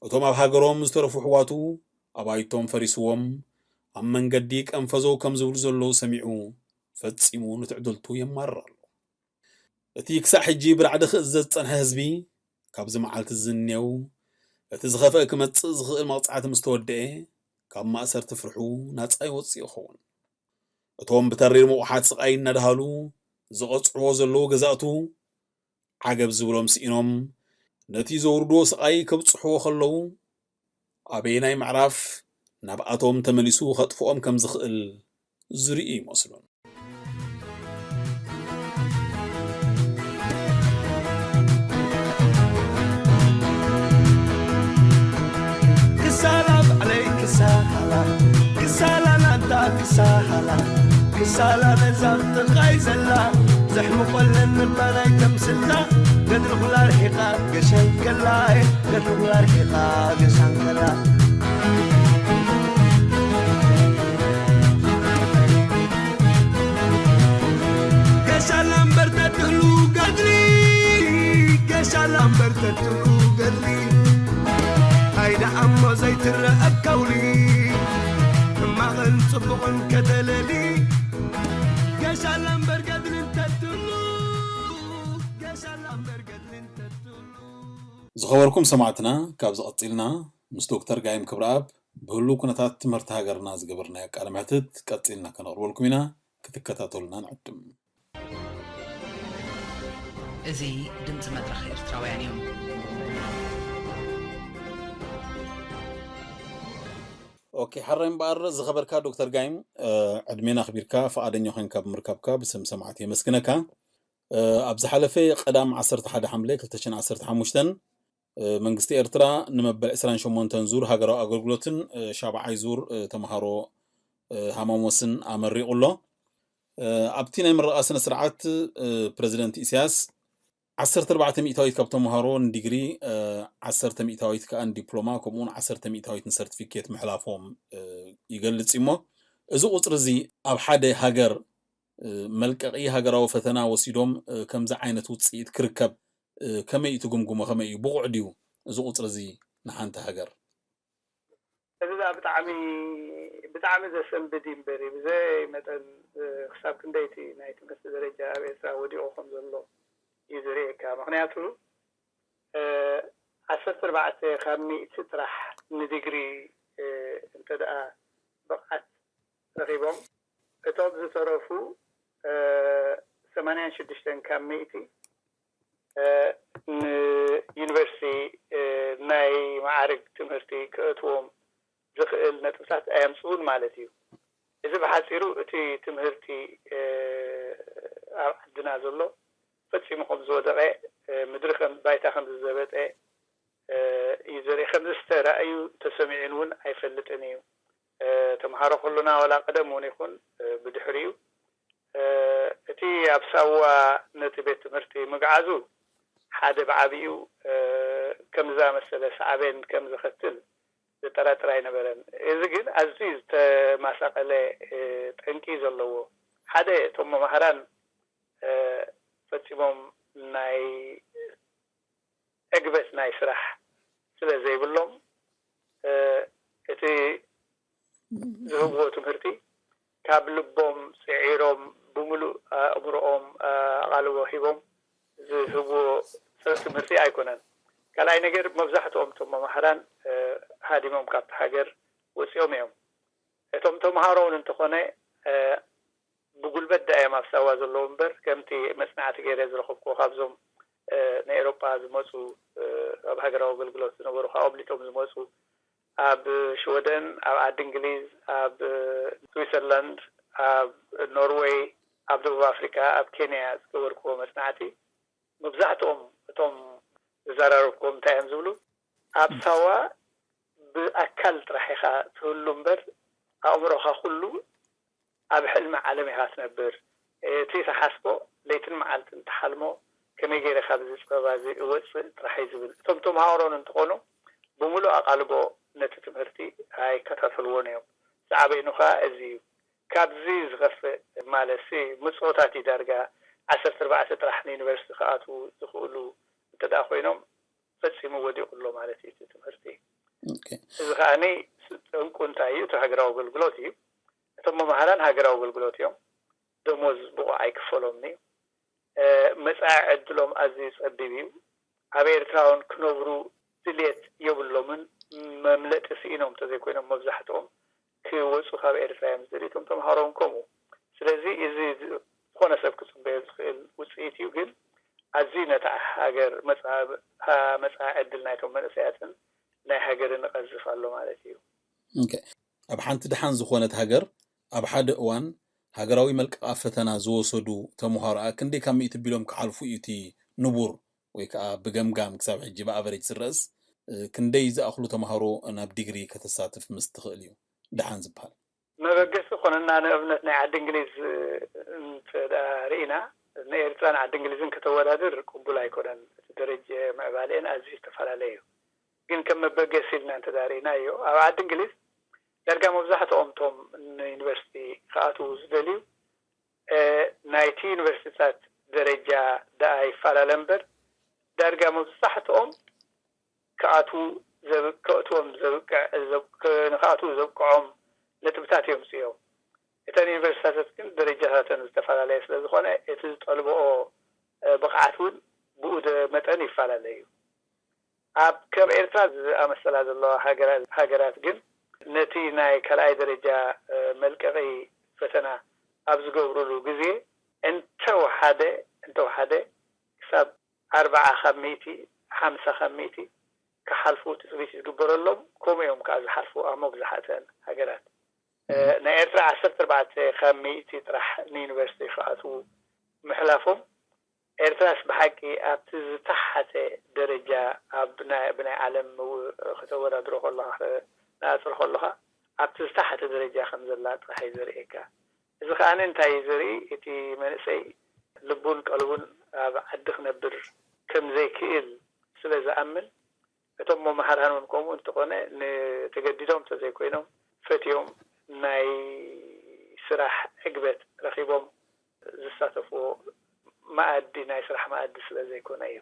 እቶም ኣብ ሃገሮም ዝተረፉ ኣሕዋቱ ኣባይቶም ፈሪስዎም ኣብ መንገዲ ቀንፈዘው ከም ዝብሉ ዘለዉ ሰሚዑ ፈጺሙ ንትዕድልቱ የማርር ኣሎ። እቲ ክሳዕ ሕጂ ብራዕዲ ክእዘዝ ዝጸንሐ ህዝቢ ካብዚ መዓልቲ ዝንየው እቲ ዝኸፍአ ክመጽእ ዝኽእል መቕጻዕቲ ምስ ተወደኤ ካብ ማእሰርቲ ፍርሑ ናጻ ይወጽእ ይኸውን። እቶም ብተሪር ምቑሓት ስቓይ እናደሃሉ ዝቐጽዕዎ ዘለዉ ገዛእቱ ዓገብ ዝብሎም ስኢኖም ነቲ ዘውርድዎ ስቓይ ከብጽሕዎ ከለዉ፣ ኣበየናይ ምዕራፍ ናብኣቶም ተመሊሱ ከጥፍኦም ከም ዝኽእል ዝርእዩ ይመስሉን። ክሳላ ባዕለይ ክሳላ ክሳላ ናታ ክሳላ ክሳላ ነዛ ብጥቓይ ዘላ ዘሕምቆለን እባ ናይ ተምስላ ገድሊ ኩላ ርሒቓ ገሻን ከላ ገድሊ ኩላ ርሒቓ ገሻን ከላ ገሻላ እምበር ተትህሉ ገድሊ ገሻላ እምበር ተትህሉ ገድሊ ኣይዳ እሞ ዘይትረአ ከውሊ ሕማቕን ጽቡቕን ከተለሊ ገሻላ እምበር ገድሊ እንተትህሉ ገሻላ እምበር ገድሊ እንተትህሉ ዝኸበርኩም ሰማዕትና፣ ካብዚ ቀጺልና ምስ ዶክተር ጋይም ክብረኣብ ብህሉው ኩነታት ትምህርቲ ሃገርና ዝገበርናዮ ቃለ መሕትት ቀጺልና ከነቕርበልኩም ኢና። ክትከታተሉና ንዕድም። እዚ ድምፂ መድረኽ ኤርትራውያን እዩ። ኦኬ፣ ሓራይ እምበኣር ዝኸበርካ ዶክተር ጋይም፣ ዕድሜና ኣኽቢርካ ፍቓደኛ ኮይንካ ብምርካብካ ብስም ሰማዕቲ የመስግነካ። ኣብ ዝሓለፈ ቀዳም ዓሰርተ ሓደ ሓምለ ክልተ ሽሕን ዓሰርተ ሓሙሽተን መንግስቲ ኤርትራ ንመበል ዕስራን ሸሞንተን ዙር ሃገራዊ ኣገልግሎትን ሻብዓይ ዙር ተምሃሮ ሃማሞስን ኣመሪቑ ኣሎ። ኣብቲ ናይ ምረቓ ስነ ስርዓት ፕረዚደንት ኢሳያስ ዓሰርተ ኣርባዕተ ሚእታዊት ካብ ተምሃሮ ንዲግሪ፣ ዓሰርተ ሚእታዊት ከኣ ንዲፕሎማ ከምኡውን ዓሰርተ ሚእታዊት ንሰርቲፊኬት ምሕላፎም ይገልጽ እዩ። እሞ እዚ ቁጽሪ እዚ ኣብ ሓደ ሃገር መልቀቒ ሃገራዊ ፈተና ወሲዶም ከምዚ ዓይነት ውጽኢት ክርከብ ከመይ እዩ ትግምግሞ? ከመይ እዩ? ብቑዕ ድዩ እዚ ቁጽሪ እዚ ንሓንቲ ሃገር? እዚ ደኣ ብጣዕሚ ብጣዕሚ ዘሰንብድ እዩ እምበር እዩ። ብዘይ መጠን ክሳብ ክንደይ እቲ ናይ ትምህርቲ ደረጃ ኣብ ኤርትራ ወዲቑ ከም ዘሎ እዩ ዘርእየካ። ምኽንያቱ ዓሰርተ ኣርባዕተ ካብ ሚእቲ ጥራሕ ንዲግሪ እንተ ደኣ ብቕዓት ረኺቦም እቶም ዝተረፉ ሰማንያን ሽዱሽተን ካብ ሚእቲ ንዩኒቨርሲቲ ናይ መዓርግ ትምህርቲ ክእትዎም ዝኽእል ነጥብታት ኣየምፅኡን ማለት እዩ። እዚ ብሓፂሩ እቲ ትምህርቲ ኣብ ዓድና ዘሎ ፈፂሙ ከም ዝወደቐ ምድሪ ባይታ ከም ዝዘበጠ እዩ ዘርኢ። ከምዚ ዝተራእዩ ተሰሚዑን እውን ኣይፈልጥን እዩ። ተምሃሮ ኩሉና ዋላ ቀደም እውን ይኹን ብድሕሪኡ እቲ ኣብ ሳዋ ነቲ ቤት ትምህርቲ ምግዓዙ ሓደ ብዓብዩ ከምዛ መሰለ ሳዕቤን ከም ዘኸትል ዘጠራጥር ኣይነበረን። እዚ ግን ኣዝዩ ዝተማሳቐለ ጠንቂ ዘለዎ ሓደ እቶም መማህራን ፈጺሞም ናይ ዕግበት ናይ ስራሕ ስለ ዘይብሎም እቲ ዝህብዎ ትምህርቲ ካብ ልቦም ጽዒሮም ብምሉእ ኣእምሮኦም ኣቓልቦ ሂቦም ዝህብዎ ትምህርቲ ኣይኮነን። ካልኣይ ነገር መብዛሕትኦም እቶም መማህራን ሃዲሞም ካብቲ ሃገር ወጺኦም እዮም። እቶም ተምሃሮ እውን እንተኾነ ብጉልበት ደኣ እዮም ኣብ ሳዋ ዘለዉ እምበር ከምቲ መጽናዕቲ ገይረ ዝረኸብክዎ ካብዞም ንኤሮጳ ዝመጹ ኣብ ሃገራዊ ኣገልግሎት ዝነበሩ ካብ ኣምሊጦም ዝመጹ ኣብ ሽወደን፣ ኣብ ዓዲ እንግሊዝ፣ ኣብ ስዊዘርላንድ፣ ኣብ ኖርወይ፣ ኣብ ደቡብ ኣፍሪቃ፣ ኣብ ኬንያ ዝገበርክዎ መጽናዕቲ መብዛሕትኦም እቶም ዝዘራረብክዎም እንታይ እዮም ዝብሉ ኣብ ሳዋ ብኣካል ጥራሕ ኢኻ ትህሉ እምበር ኣእምሮኻ ኩሉ ኣብ ሕልሚ ዓለም ኢኻ ትነብር። እቲ ትሓስቦ ለይትን መዓልትን ትሓልሞ ከመይ ገይረ ካብዚ ጸበባ እዚ እወጽእ ጥራሕ እዩ ዝብል። እቶም ተምሃሮን እንተኾኑ ብምሉእ ኣቓልቦ ነቲ ትምህርቲ ኣይከታተልዎን እዮም። ዝዓበይኑ ከኣ እዚ እዩ። ካብዚ ዝኸፍእ ማለትሲ ምጽኦታት እዩ ዳርጋ ዓሰርተ ኣርባዕተ ጥራሕ ንዩኒቨርሲቲ ክኣትዉ ዝኽእሉ እንተ ደኣ ኮይኖም ፈጺሙ ወዲቑ ኣሎ ማለት እዩ እቲ ትምህርቲ። እዚ ከዓኒ ጠንቁ እንታይ እዩ? እቲ ሃገራዊ ኣገልግሎት እዩ። እቶም መማህራን ሃገራዊ ኣገልግሎት እዮም። ደሞዝ ብቑዕ ኣይክፈሎምን እዩ። መጻኢ ዕድሎም ኣዝዩ ጸቢብ እዩ። ኣብ ኤርትራ እውን ክነብሩ ድልየት የብሎምን። መምለጢ ስኢኖም እንተዘይኮይኖም መብዛሕትኦም ክወጹ ካብ ኤርትራ እዮም ዝደልዩ። እቶም ተምሃሮ እውን ከምኡ። ስለዚ እዚ ዝኾነ ሰብ ክጽበዮ ዝኽእል ውጽኢት እዩ። ግን ኣዝዩ ነታ ሃገር መጻ- መጻኢ ዕድል ናይቶም መንእሰያትን ናይ ሃገርን ይቐዝፍ ኣሎ ማለት እዩ። ኦኬ። ኣብ ሓንቲ ደሓን ዝኾነት ሃገር ኣብ ሓደ እዋን ሃገራዊ መልቀቓ ፈተና ዝወሰዱ ተምሃሮኣ ክንደይ ካብ ሚእቲ ቢሎም ክሓልፉ እዩ እቲ ንቡር ወይ ከዓ ብገምጋም ክሳብ ሕጂ ብኣቨሬጅ ዝረእስ ክንደይ ዝኣኽሉ ተምሃሮ ናብ ዲግሪ ከተሳትፍ ምስ ትኽእል እዩ ደሓን ዝበሃል? መበገሲ ኮነና ንእብነት ናይ ዓዲ እንግሊዝ እንተ ርኢና ንኤርትራን ዓዲ እንግሊዝን ከተወዳድር ቅቡል ኣይኮነን። እቲ ደረጀ ምዕባሌን ኣዝዩ ዝተፈላለየ እዩ። ግን ከም መበገሲ ኢልና እንተ ርኢናዮ ኣብ ዓዲ እንግሊዝ ዳርጋ መብዛሕትኦም ቶም ንዩኒቨርሲቲ ክኣትዉ ዝደልዩ ናይቲ ዩኒቨርሲቲታት ደረጃ ደኣ ይፈላለ እምበር ዳርጋ መብዛሕትኦም ክኣትዉ ከእትዎም ዘብቅዕ ንክኣትዉ ዘብቅዖም ነጥብታት እዮም ጽዮም። እተን ዩኒቨርሲቲታት ግን ደረጃታተን ዝተፈላለየ ስለ ዝኾነ እቲ ዝጠልብኦ ብቕዓት እውን ብኡ መጠን ይፈላለ እዩ። ኣብ ከም ኤርትራ ዝኣመሰላ ዘለዋ ሃገራት ግን ነቲ ናይ ካልኣይ ደረጃ መልቀቒ ፈተና ኣብ ዝገብሩሉ ግዜ እንተወሓደ እንተወሓደ ክሳብ ኣርባዓ ካብ ሚእቲ ሓምሳ ካብ ሚእቲ ክሓልፉ ትፅቢት ዝግበረሎም። ከምኡ እዮም ከዓ ዝሓልፉ ኣብ መብዛሕተን ሃገራት። ናይ ኤርትራ ዓሰርተ ኣርባዕተ ካብ ሚእቲ ጥራሕ ንዩኒቨርሲቲ ክኣትዉ ምሕላፎም ኤርትራስ ብሓቂ ኣብቲ ዝተሓተ ደረጃ ኣብ ናይ ብናይ ዓለም ምው- ከተወዳድሮ ከለኻ ክተነጻጽሮ ከለኻ ኣብቲ ዝተሓተ ደረጃ ከም ዘላ ጥራሕ እዩ ዘርእየካ። እዚ ከኣ እንታይ እዩ ዘርኢ? እቲ መንእሰይ ልቡን ቀልቡን ኣብ ዓዲ ክነብር ከም ዘይክእል ስለ ዝኣምን እቶም መምሃራን እውን ከምኡ እንተኾነ ንተገዲዶም እንተዘይኮይኖም ፈትዮም ናይ ስራሕ ዕግበት ረኺቦም ዝሳተፍዎ መኣዲ ናይ ስራሕ መኣዲ ስለ ዘይኮነ እዩ።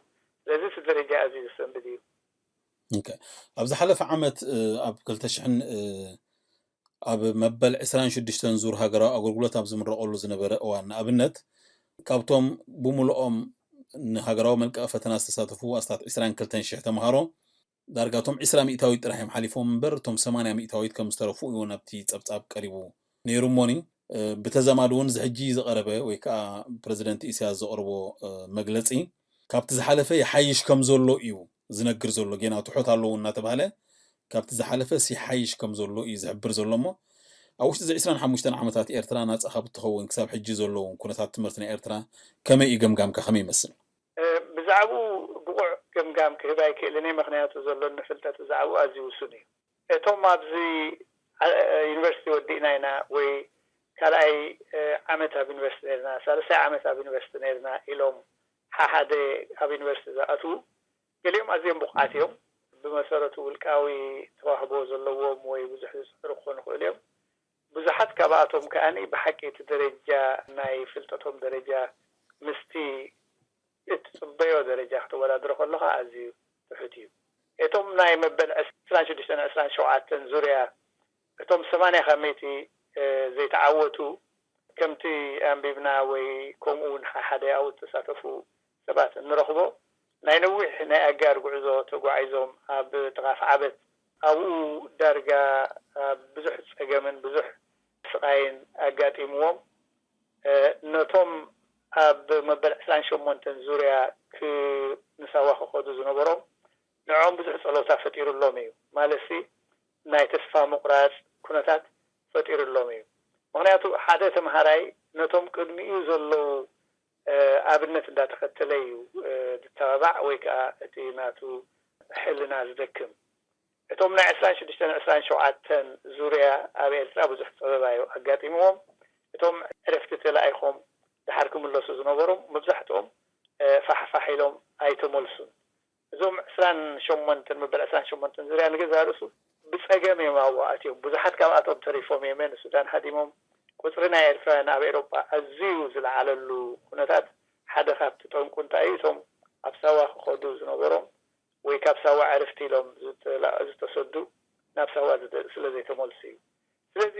ስለዚ እቲ ደረጃ ኣዝዩ ዘሰንብድ እዩ። ኦኬ። ኣብ ዝሓለፈ ዓመት ኣብ ክልተ ሽሕን ኣብ መበል ዕስራን ሽዱሽተን ዙር ሃገራዊ ኣገልግሎት ኣብ ዝምረቐሉ ዝነበረ እዋን ንኣብነት ካብቶም ብምልኦም ንሃገራዊ መልቀቂ ፈተና ዝተሳተፉ ኣስታት ዕስራን ክልተን ሽሕ ተምሃሮ ዳርጋ እቶም ዕስራ ሚእታዊት ጥራሕ እዮም ሓሊፎም እምበር እቶም ሰማንያ ሚእታዊት ከም ዝተረፉ እዩ ናብቲ ጸብጻብ ቀሪቡ ነይሩ እሞኒ ብተዛማዲ እውን ዝሕጂ ዝቐረበ ወይ ከዓ ፕረዚደንት ኢሳያስ ዘቕርቦ መግለፂ ካብቲ ዝሓለፈ ይሓይሽ ከም ዘሎ እዩ ዝነግር ዘሎ ጌና ትሑት ኣለዉ እናተባሃለ ካብቲ ዝሓለፈ ሲሓይሽ ከም ዘሎ እዩ ዝሕብር ዘሎ እሞ ኣብ ውሽጢ እዚ ዕስራን ሓሙሽተን ዓመታት ኤርትራ ናፃ ካብ እትኸውን ክሳብ ሕጂ ዘለዉ ኩነታት ትምህርቲ ናይ ኤርትራ ከመይ እዩ ገምጋምካ ከመይ ይመስል? ብዛዕባኡ ብቑዕ ገምጋም ክህብ ኣይክእልን እየ፣ ምኽንያቱ ዘሎኒ ፍልጠት ብዛዕባኡ ኣዝዩ ውሱን እዩ። እቶም ኣብዚ ዩኒቨርሲቲ ወዲእና ኢና ወይ ካልኣይ ዓመት ኣብ ዩኒቨርሲቲ ነርና፣ ሳልሳይ ዓመት ኣብ ዩኒቨርሲቲ ነርና ኢሎም ሓሓደ ኣብ ዩኒቨርሲቲ ዝኣትዉ ገሊኦም ኣዝዮም ብቑዓት እዮም። ብመሰረቱ ውልቃዊ ተዋህቦ ዘለዎም ወይ ብዙሕ ዝፅዕሩ ክኾኑ ይኽእሉ እዮም። ብዙሓት ካብኣቶም ከኣ ብሓቂ እቲ ደረጃ ናይ ፍልጠቶም ደረጃ ምስቲ እትፅበዮ ደረጃ ክተወዳድሮ ከለኻ ኣዝዩ ትሑት እዩ። እቶም ናይ መበል ዕስራን ሽዱሽተን ዕስራን ሸውዓተን ዙርያ እቶም ሰማንያ ካብ ሚእቲ ዘይተዓወቱ ከምቲ ኣንቢብና ወይ ከምኡ እውን ሓደ ኣብኡ ዝተሳተፉ ሰባት እንረኽቦ ናይ ነዊሕ ናይ ኣጋር ጉዕዞ ተጓዒዞም ኣብ ጥቓ ዓበት ኣብኡ ዳርጋ ብዙሕ ፀገምን ብዙሕ ስቓይን ኣጋጢምዎም ነቶም ኣብ መበል ዕስራን ሸሞንተን ዙርያ ምሳዋ ክኸዱ ዝነበሮም ንዕኦም ብዙሕ ፀለውታ ፈጢሩሎም እዩ። ማለትሲ ናይ ተስፋ ምቑራፅ ኩነታት ፈጢሩሎም እዩ። ምኽንያቱ ሓደ ተምሃራይ ነቶም ቅድሚኡ ዘለዉ ኣብነት እንዳተኸተለ እዩ ዝተባባዕ ወይ ከዓ እቲ ናቱ ሕልና ዝደክም። እቶም ናይ ዕስራን ሽዱሽተን ዕስራን ሸውዓተን ዙርያ ኣብ ኤርትራ ብዙሕ ፀበባ እዩ ኣጋጢምዎም። እቶም ዕረፍቲ ተላኢኾም ድሓር ክምለሱ ዝነበሮም መብዛሕትኦም ፋሕፋሕ ኢሎም ኣይተመልሱን። እዞም ዕስራን ሸሞንተን መበል ዕስራን ሸሞንተን ዙርያ ንገዛእ ርእሱ ብፀገም እዮም ኣብኡ ኣትዮም። ብዙሓት ካብኣቶም ተሪፎም የመን፣ ሱዳን ሃዲሞም። ቁፅሪ ናይ ኤርትራውያን ኣብ ኤሮጳ ኣዝዩ ዝለዓለሉ ኩነታት ሓደ ካብቲ ጠንቁ እንታይ እዩ? እቶም ኣብ ሳዋ ክኸዱ ዝነበሮም ወይ ካብ ሳዋ ዕርፍቲ ኢሎም ዝተሰዱ ናብ ሳዋ ስለ ዘይተመልሱ እዩ። ስለዚ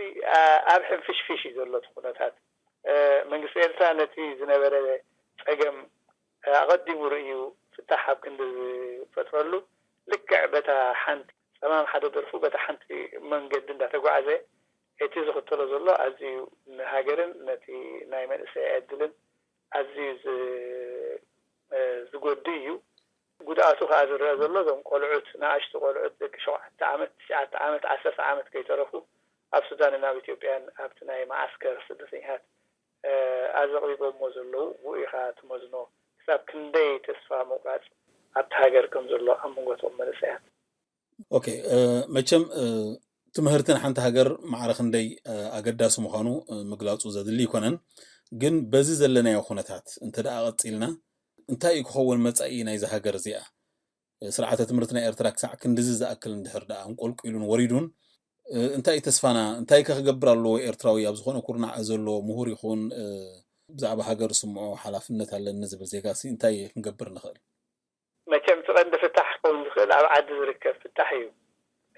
ኣብ ሕንፍሽፍሽ እዩ ዘሎ እቲ ኩነታት። መንግስቲ ኤርትራ ነቲ ዝነበረ ፀገም ኣቐዲሙ ርእዩ ፍታሕ ኣብ ክንዲ ዝፈጥረሉ ልክዕ በታ ሓንቲ ፀማም ሓደ ደርፉ በታ ሓንቲ መንገዲ እንዳተጓዓዘ እቲ ዝኽተሎ ዘሎ ኣዝዩ ንሃገርን ነቲ ናይ መንእሰይ ዕድልን ኣዝዩ ዝጎድእ እዩ። ጉድኣቱ ከዓ ዝረአ ዘሎ እዞም ቆልዑት፣ ንኣሽቱ ቆልዑት፣ ደቂ ሸውዓተ ዓመት፣ ትሽዓተ ዓመት፣ ዓሰርተ ዓመት ከይተረፉ ኣብ ሱዳንን ኣብ ኢትዮጵያን ኣብቲ ናይ መዓስከር ስደተኛታት ኣዘቕቢቦሞ ዘለዉ፣ ብኡ ኢኻ ትመዝኖ ክሳብ ክንደይ ተስፋ ምቑራፅ ኣብቲ ሃገር ከም ዘሎ ኣብ መንጎ እቶም መንእሰያት። ኦኬ፣ መቸም ትምህርቲ ንሓንቲ ሃገር ማዕረ ክንደይ ኣገዳሲ ምዃኑ ምግላፁ ዘድሊ ኣይኮነን። ግን በዚ ዘለናዮ ኩነታት እንተ ደኣ ቀፂልና እንታይ እዩ ክኸውን መጻኢ ናይዛ ሃገር እዚኣ? ስርዓተ ትምህርቲ ናይ ኤርትራ ክሳዕ ክንድዚ ዝኣክል እንድሕር ደኣ ኣንቆልቂሉን ወሪዱን እንታይ እዩ ተስፋና? እንታይ ከ ክገብር ኣለዎ ኤርትራዊ ኣብ ዝኾነ ኩርናዕ ዘሎ ምሁር ይኹን ብዛዕባ ሃገር ዝስምዖ ሓላፍነት ኣለኒ ዝብል ዜጋሲ እንታይ ክንገብር ንኽእል? መቸም እቲ ቀንዲ ፍታሕ ክኸውን ዝኽእል ኣብ ዓዲ ዝርከብ ፍታሕ እዩ።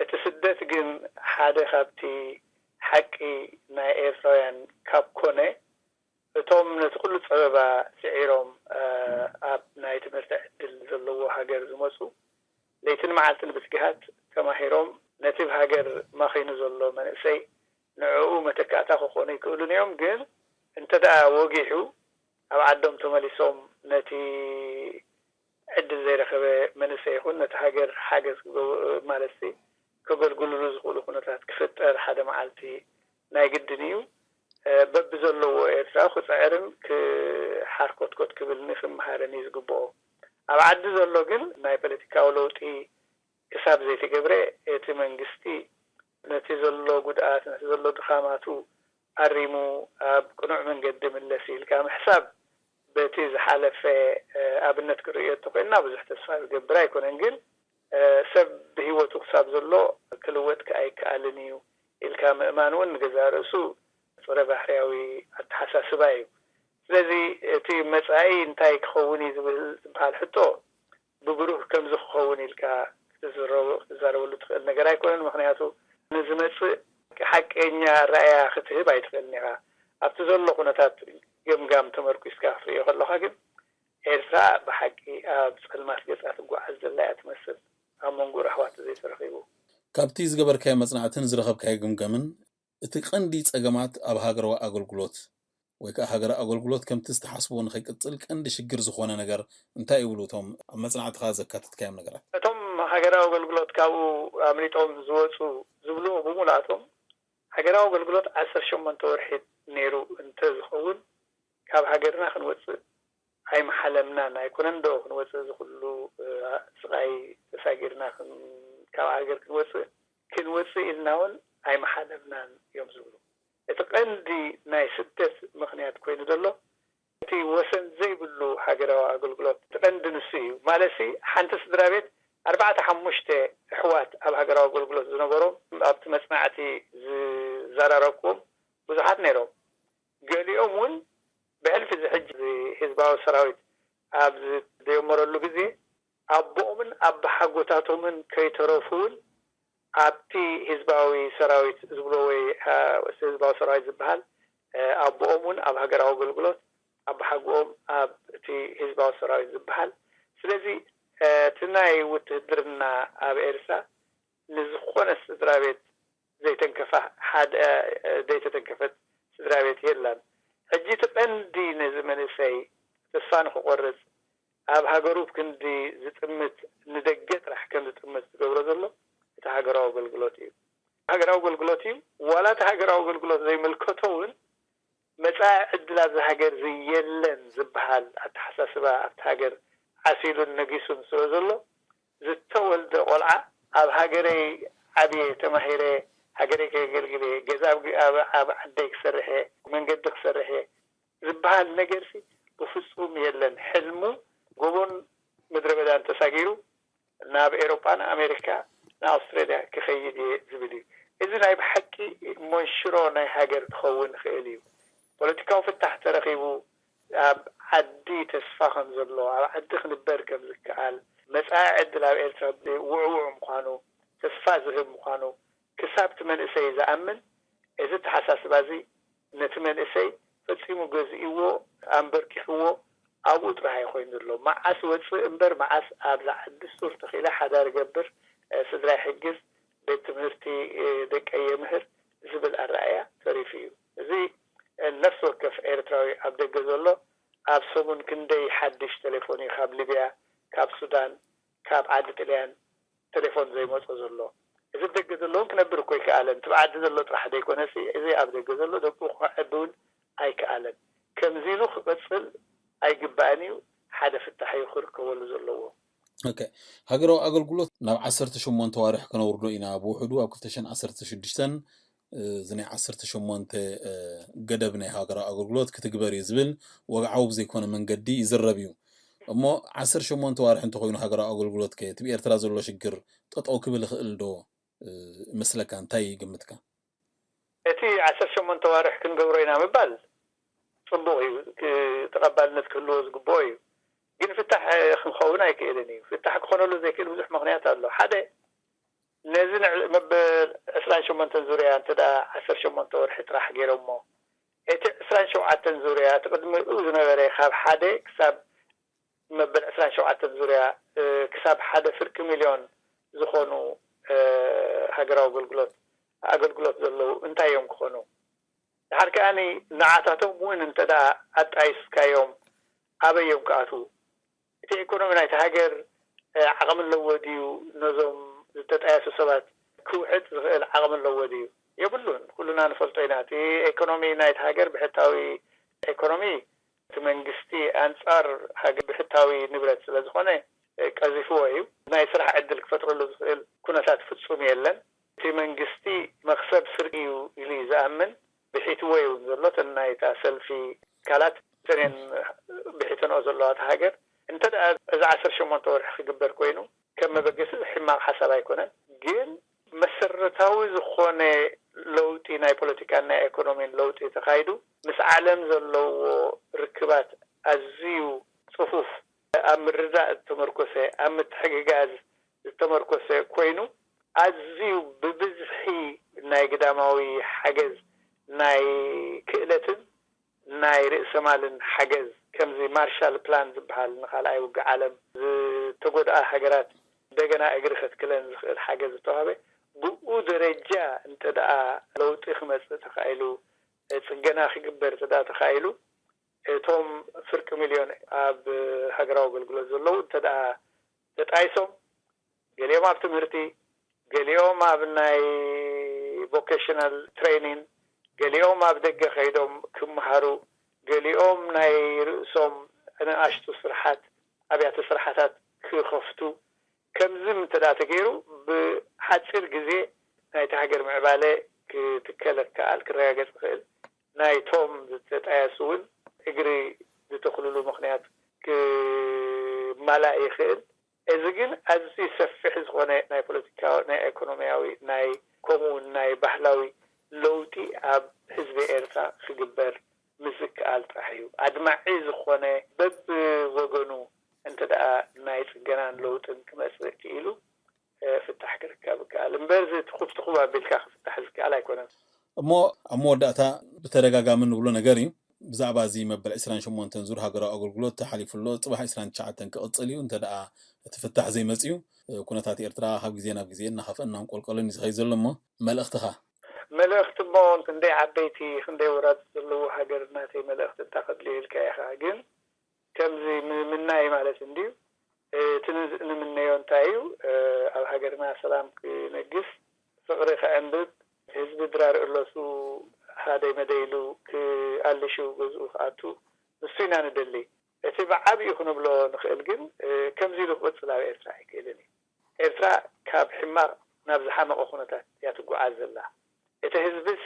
እቲ ስደት ግን ሓደ ካብቲ ሓቂ ናይ ኤርትራውያን ካብ ኮነ፣ እቶም ነቲ ኩሉ ጸበባ ስዒሮም ኣብ ናይ ትምህርቲ ዕድል ዘለዎ ሃገር ዝመጹ፣ ለይትን መዓልትን ብትግሃት ተማሂሮም ነቲ ብሃገር ማኺኑ ዘሎ መንእሰይ ንዕኡ መተካእታ ክኾኑ ይክእሉን እዮም። ግን እንተ ደኣ ወጊሑ ኣብ ዓዶም ተመሊሶም ነቲ ዕድል ዘይረኸበ መንእሰይ ይኹን ነቲ ሃገር ሓገዝ ማለት ከገልግሉሉ ዝኽእሉ ኩነታት ክፍጠር ሓደ መዓልቲ ናይ ግድን እዩ። በብዘለዎ ኤርትራ ክፅዕርን ክሓርኮትኮት ክብልን ክምሃርን እዩ ዝግብኦ። ኣብ ዓዲ ዘሎ ግን ናይ ፖለቲካዊ ለውጢ ክሳብ ዘይተገብረ እቲ መንግስቲ ነቲ ዘሎ ጉድኣት ነቲ ዘሎ ድኻማቱ ኣሪሙ ኣብ ቅኑዕ መንገዲ ምለስ ኢልካ ምሕሳብ በቲ ዝሓለፈ ኣብነት ክርእዮ እንተኮይንና ብዙሕ ተስፋ ዝገብር ኣይኮነን። ግን ሰብ ብህይወቱ ክሳብ ዘሎ ክልወጥ ኣይከኣልን እዩ ኢልካ ምእማን እውን ንገዛእ ርእሱ ፀረ ባህርያዊ ኣተሓሳስባ እዩ። ስለዚ እቲ መፃኢ እንታይ ክኸውን እዩ ዝብል ዝበሃል ሕቶ ብብሩህ ከምዚ ክኸውን ኢልካ ክትዛረበሉ ትኽእል ነገር ኣይኮነን። ምክንያቱ ንዝመፅእ ሓቀኛ ኣረኣያ ክትህብ ኣይትኽእልን ኢኻ። ኣብቲ ዘሎ ኩነታት ገምጋም ተመርኲስካ ክትርእዮ ከለኻ ግን ኤርትራ ብሓቂ ኣብ ፀልማት ገፃ ትጓዓዝ ዘላ እያ ትመስል። ኣብ መንጎ ራህዋት ዘይተረኺቡ። ካብቲ ዝገበርካዮ መፅናዕትን ዝረኸብካዮ ግምገምን እቲ ቀንዲ ፀገማት ኣብ ሃገራዊ ኣገልግሎት ወይ ከዓ ሃገራዊ ኣገልግሎት ከምቲ ዝተሓስቦ ንኸይቅፅል ቀንዲ ሽግር ዝኾነ ነገር እንታይ ይብሉ እቶም ኣብ መፅናዕትኻ ዘካተትካዮም ነገራት? እቶም ሃገራዊ ኣገልግሎት ካብኡ ኣምሊጦም ዝወፁ ዝብልዎ ብሙሉኣቶም ሃገራዊ ኣገልግሎት ዓሰርተ ሸሞንተ ወርሒ ነይሩ እንተዝኸውን ካብ ሃገርና ክንወፅእ ኣይምሓለምናን። ኣይኮነን ዶ ክንወፅእ እዚ ኩሉ ስቓይ ተሳጊርና ካብ ሃገር ክንወፅእ ክንወፅእ ኢልና እውን ኣይምሓለምናን እዮም ዝብሉ። እቲ ቀንዲ ናይ ስደት ምኽንያት ኮይኑ ዘሎ እቲ ወሰን ዘይብሉ ሃገራዊ ኣገልግሎት እቲ ቀንዲ ንሱ እዩ። ማለትሲ ሓንቲ ስድራ ቤት ኣርባዕተ ሓሙሽተ ኣሕዋት ኣብ ሃገራዊ ኣገልግሎት ዝነበሮም ኣብቲ መፅናዕቲ ዝዘራረብኩዎም ብዙሓት ነይሮም። ገሊኦም እውን ብሕልፊ እዚ ሕጂ ህዝባዊ ሰራዊት ኣብ ዝደየመረሉ ግዜ ኣቦኦምን ኣባሓጎታቶምን ከይተረፉ እውን ኣብቲ ህዝባዊ ሰራዊት ዝብሎ ወይ ህዝባዊ ሰራዊት ዝበሃል ኣቦኦም እውን ኣብ ሃገራዊ ኣገልግሎት ኣባሓጎኦም ኣብ እቲ ህዝባዊ ሰራዊት ዝበሃል። ስለዚ እቲ ናይ ውትህድርና ኣብ ኤርትራ ንዝኾነ ስድራ ቤት ዘይተንከፋ ሓደ ዘይተተንከፈት ስድራ ቤት የላን። ሕጂ እቲ ቀንዲ ነዚ መንእሰይ ተስፋ ንክቆርፅ ኣብ ሃገሩ ክንዲ ዝጥምት ንደገ ጥራሕ ከም ዝጥምት ዝገብሮ ዘሎ እቲ ሃገራዊ ኣገልግሎት እዩ። ሃገራዊ ኣገልግሎት እዩ። ዋላ እቲ ሃገራዊ ኣገልግሎት ዘይምልከቶ እውን መፃኢ ዕድል ኣብዚ ሃገር የለን ዝበሃል ኣተሓሳስባ ኣብቲ ሃገር ዓሲሉን ነጊሱን ስለ ዘሎ ዝተወልደ ቆልዓ ኣብ ሃገረይ ዓብየ ተማሂረ ሃገረይ ከገልግል እየ፣ ገዛ ኣብ ዓደይ ክሰርሕ እየ፣ መንገዲ ክሰርሕ እየ ዝበሃል ነገርሲ ብፍፁም የለን። ሕልሙ ጎቦን ምድረ በዳን ተሳጊሩ ናብ ኤሮጳ ንኣሜሪካ ንኣውስትራልያ ክኸይድ እየ ዝብል እዩ። እዚ ናይ ብሓቂ መንሽሮ ናይ ሃገር ክኸውን ይኽእል እዩ። ፖለቲካዊ ፍታሕ ተረኺቡ ኣብ ዓዲ ተስፋ ከም ዘሎ ኣብ ዓዲ ክንበር ከም ዝከኣል መፃኢ ዕድል ኣብ ኤርትራ ውዕውዕ ምዃኑ ተስፋ ዝህብ ምዃኑ ክሳብ እቲ መንእሰይ ዝኣምን እዚ ኣተሓሳስባ እዚ ነቲ መንእሰይ ፈጺሙ ገዚእዎ ኣንበርኪኽዎ ኣብኡ ጥራሕ እዩ ኮይኑ ዘሎ። መዓስ ወጽእ እምበር መዓስ ኣብዛ ዓዲ ሱር ተኺለ ሓዳር እገብር፣ ስድራይ ሕግዝ፣ ቤት ትምህርቲ ደቀይ የምህር ዝብል ኣረኣእያ ተሪፉ እዩ። እዚ ነፍሲ ወከፍ ኤርትራዊ ኣብ ደገ ዘሎ ኣብ ሰሙን ክንደይ ሓድሽ ቴሌፎን እዩ ካብ ሊብያ፣ ካብ ሱዳን፣ ካብ ዓዲ ጥልያን ቴሌፎን ዘይመጾ ዘሎ? እዚ ደገ ዘለውን ክነብር እኮ ይከኣለን። እቲ ብዓዲ ዘሎ ጥራሕ ዘይኮነሲ፣ እዚ ኣብ ደገ ዘሎ ደቁ ከዕቢ እውን ኣይከኣለን። ከምዚ ኢሉ ክቐጽል ኣይግባእን እዩ። ሓደ ፍታሕ እዩ ክርከበሉ ዘለዎ። ኦኬ፣ ሃገራዊ ኣገልግሎት ናብ ዓሰርተ ሸሞንተ ዋርሕ ክነውርዶ ኢና ብውሕዱ ኣብ ክልተ ሽሕን ዓሰርተ ሽዱሽተን። እዚ ናይ ዓሰርተ ሸሞንተ ገደብ ናይ ሃገራዊ ኣገልግሎት ክትግበር እዩ ዝብል ወግዓዊ ብዘይኮነ መንገዲ ይዝረብ እዩ። እሞ ዓሰርተ ሸሞንተ ዋርሕ እንተኮይኑ ሃገራዊ ኣገልግሎት ከ እቲ ብኤርትራ ዘሎ ሽግር ጠጠው ክብል ይኽእል ዶ? ይመስለካ? እንታይ ይግምትካ? እቲ ዓሰርተ ሸሞንተ ዋርሕ ክንገብሮ ኢና ምባል ጽቡቕ እዩ፣ ተቐባልነት ክህልዎ ዝግብኦ እዩ። ግን ፍታሕ ክኸውን ኣይክእልን እዩ። ፍታሕ ክኾነሉ ዘይክእል ብዙሕ ምኽንያት ኣሎ። ሓደ፣ ነዚ መበል ዕስራን ሸሞንተን ዙርያ እንተ ደኣ ዓሰርተ ሸሞንተ ወርሒ ጥራሕ ገይሮሞ፣ እቲ ዕስራን ሸውዓተን ዙርያ እቲ ቅድሚኡ ዝነበረ ካብ ሓደ ክሳብ መበል ዕስራን ሸውዓተን ዙርያ ክሳብ ሓደ ፍርቂ ሚልዮን ዝኾኑ ሃገራዊ ኣገልግሎት ኣገልግሎት ዘለዉ እንታይ እዮም ክኾኑ? ድሓር ከኣ ንዓታቶም እውን እንተ ደኣ ኣጣይስካዮም ኣበይ እዮም ክኣትዉ? እቲ ኢኮኖሚ ናይቲ ሃገር ዓቕሚ ኣለዎ ድዩ? ነዞም ዝተጣየሱ ሰባት ክውሕጥ ዝኽእል ዓቕሚ ኣለዎ ድዩ? የብሉን። ኩልና ንፈልጦ ኢና። እቲ ኢኮኖሚ ናይቲ ሃገር ብሕታዊ ኢኮኖሚ እቲ መንግስቲ ኣንጻር ሃገር ብሕታዊ ንብረት ስለ ዝኾነ ቀዚፍዎ እዩ። ናይ ስራሕ ዕድል ክፈጥረሉ ዝኽእል ኩነታት ፍጹም የለን። እቲ መንግስቲ መኽሰብ ስርቂ እዩ ኢሉ እዩ ዝኣምን። ብሒትዎ እዩ እውን ዘሎ። እተን ናይታ ሰልፊ ትካላት እተን እየን ብሒተንኦ ዘለዋ እታ ሃገር። እንተ ደኣ እዚ ዓሰርተ ሸሞንተ ወርሒ ክግበር ኮይኑ ከም መበገሲ ሕማቕ ሓሳብ ኣይኮነን። ግን መሰረታዊ ዝኾነ ለውጢ ናይ ፖለቲካን ናይ ኢኮኖሚን ለውጢ ተኻይዱ ምስ ዓለም ዘለዎ ርክባት ኣዝዩ ጽፉፍ፣ ኣብ ምርዳእ ዝተመርኮሰ፣ ኣብ ምትሕግጋዝ ዝተመርኮሰ ኮይኑ ኣዝዩ ብብዝሒ ናይ ግዳማዊ ሓገዝ ናይ ክእለትን ናይ ርእሰ ማልን ሓገዝ ከምዚ ማርሻል ፕላን ዝበሃል ንኻልኣይ ውግእ ዓለም ዝተጎድኣ ሃገራት እንደገና እግሪ ከትክለን ዝኽእል ሓገዝ ዝተዋህበ ብኡ ደረጃ እንተ ደኣ ለውጢ ክመጽእ ተኻኢሉ ጽገና ክግበር እንተ ደኣ ተኻኢሉ እቶም ፍርቂ ሚልዮን ኣብ ሃገራዊ ኣገልግሎት ዘለዉ እንተ ደኣ ተጣይሶም ገሊኦም ኣብ ትምህርቲ፣ ገሊኦም ኣብ ናይ ቮኬሽናል ትሬኒን፣ ገሊኦም ኣብ ደገ ከይዶም ክመሃሩ፣ ገሊኦም ናይ ርእሶም ንኣሽቱ ስርሓት ኣብያተ ስርሓታት ክኸፍቱ፣ ከምዚ እንተ ደኣ ተገይሩ ብሓጺር ግዜ ናይቲ ሃገር ምዕባለ ክትከል ክከኣል ክረጋገጽ ይኽእል። ናይቶም ዝተጣየሱ እውን እግሪ ዝተኽልሉ ምኽንያት ክማላእ ይኽእል። እዚ ግን ኣዝዩ ሰፊሕ ዝኾነ ናይ ፖለቲካዊ፣ ናይ ኢኮኖሚያዊ፣ ናይ ከምኡ እውን ናይ ባህላዊ ለውጢ ኣብ ህዝቢ ኤርትራ ክግበር ምስ ዝከኣል ጥራሕ እዩ። ኣድማዒ ዝኾነ በብወገኑ እንተ ደኣ ናይ ጽገናን ለውጥን ክመጽእ ክኢሉ ፍታሕ ክርከብ ይከኣል እምበር እዚ ትኹብ ትኹብ ኣቢልካ ክፍታሕ ዝከኣል ኣይኮነን። እሞ ኣብ መወዳእታ ብተደጋጋሚ ንብሎ ነገር እዩ። ብዛዕባ እዚ መበል ዕስራን ሸሞንተን ዙር ሃገራዊ ኣገልግሎት ተሓሊፉ ኣሎ። ጽባሕ ዕስራን ትሽዓተን ክቕጽል እዩ። እንተ ደኣ እቲ ፍታሕ ዘይመጽዩ ኩነታት ኤርትራ ካብ ግዜ ናብ ግዜ እናኸፍአን እናንቆልቆለን እዩ ዝኸይድ ዘሎ። እሞ መልእኽትኻ? መልእኽቲ እሞ ክንደይ ዓበይቲ ክንደይ ወራድ ዘለዎ ሃገር ናተይ መልእኽቲ እንታ ከድልዮ ኢልካ ኢኻ። ግን ከምዚ ምምናይ ማለት እንድዩ። እቲ ንምነዮ እንታይ እዩ? ኣብ ሃገርና ሰላም ክነግስ፣ ፍቕሪ ክዕንብብ፣ ህዝቢ ድራር እለሱ ሃደይ መደይ ኢሉ ክኣልሹ ገዝኡ ክኣቱ ንሱ ኢና ንደሊ። እቲ ብዓብዩ ክንብሎ ንኽእል ግን ከምዚ ኢሉ ክቕጽል ኣብ ኤርትራ ኣይክእልን እዩ። ኤርትራ ካብ ሕማቕ ናብ ዝሓመቐ ኩነታት እያ ትጓዓዝ ዘላ። እቲ ህዝብስ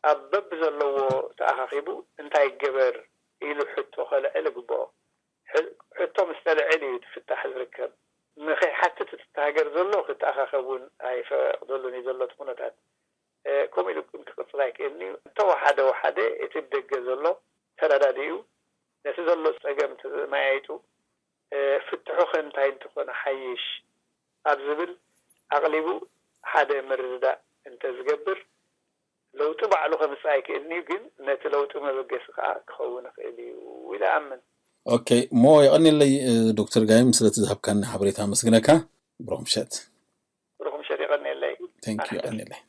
ኣብ በብዘለዎ ተኣኻኺቡ እንታይ ይገበር ኢሉ ሕቶ ከልዕል ይግብኦ። ሕቶ ምስ ተልዕል እዩ እቲ ፍታሕ ዝርከብ። ንኸይሓትት እቲ ሃገር ዘሎ ክተኣኻኸብ እውን ኣይፈቕደሉን እዩ ዘሎ እቲ ኩነታት። ከምኡ ኢሉ ግን ክቕፅል ኣይክእልን እዩ። እንተወሓደ ወሓደ እቲ ብደገ ዘሎ ተረዳዲኡ ነቲ ዘሎ ፀገም ተመያይጡ ፍትሑ ከ እንታይ እንተኾነ ሓይሽ ኣብ ዝብል ኣቕሊቡ ሓደ ምርድዳእ እንተዝገብር ለውጢ ባዕሉ ከምፅእ ኣይክእልን እዩ፣ ግን ነቲ ለውጢ መበገሲ ከዓ ክኸውን ይኽእል እዩ ኢለ እኣምን። ኦኬ እሞ የቐንየለይ ዶክተር ጋይም ስለቲ ዝሃብካኒ ሓበሬታ ኣመስግነካ። ብሩኽ ምሸት። ብሩኽ ምሸት፣ የቐንየለይ። Thank you፣ የቐንየለይ።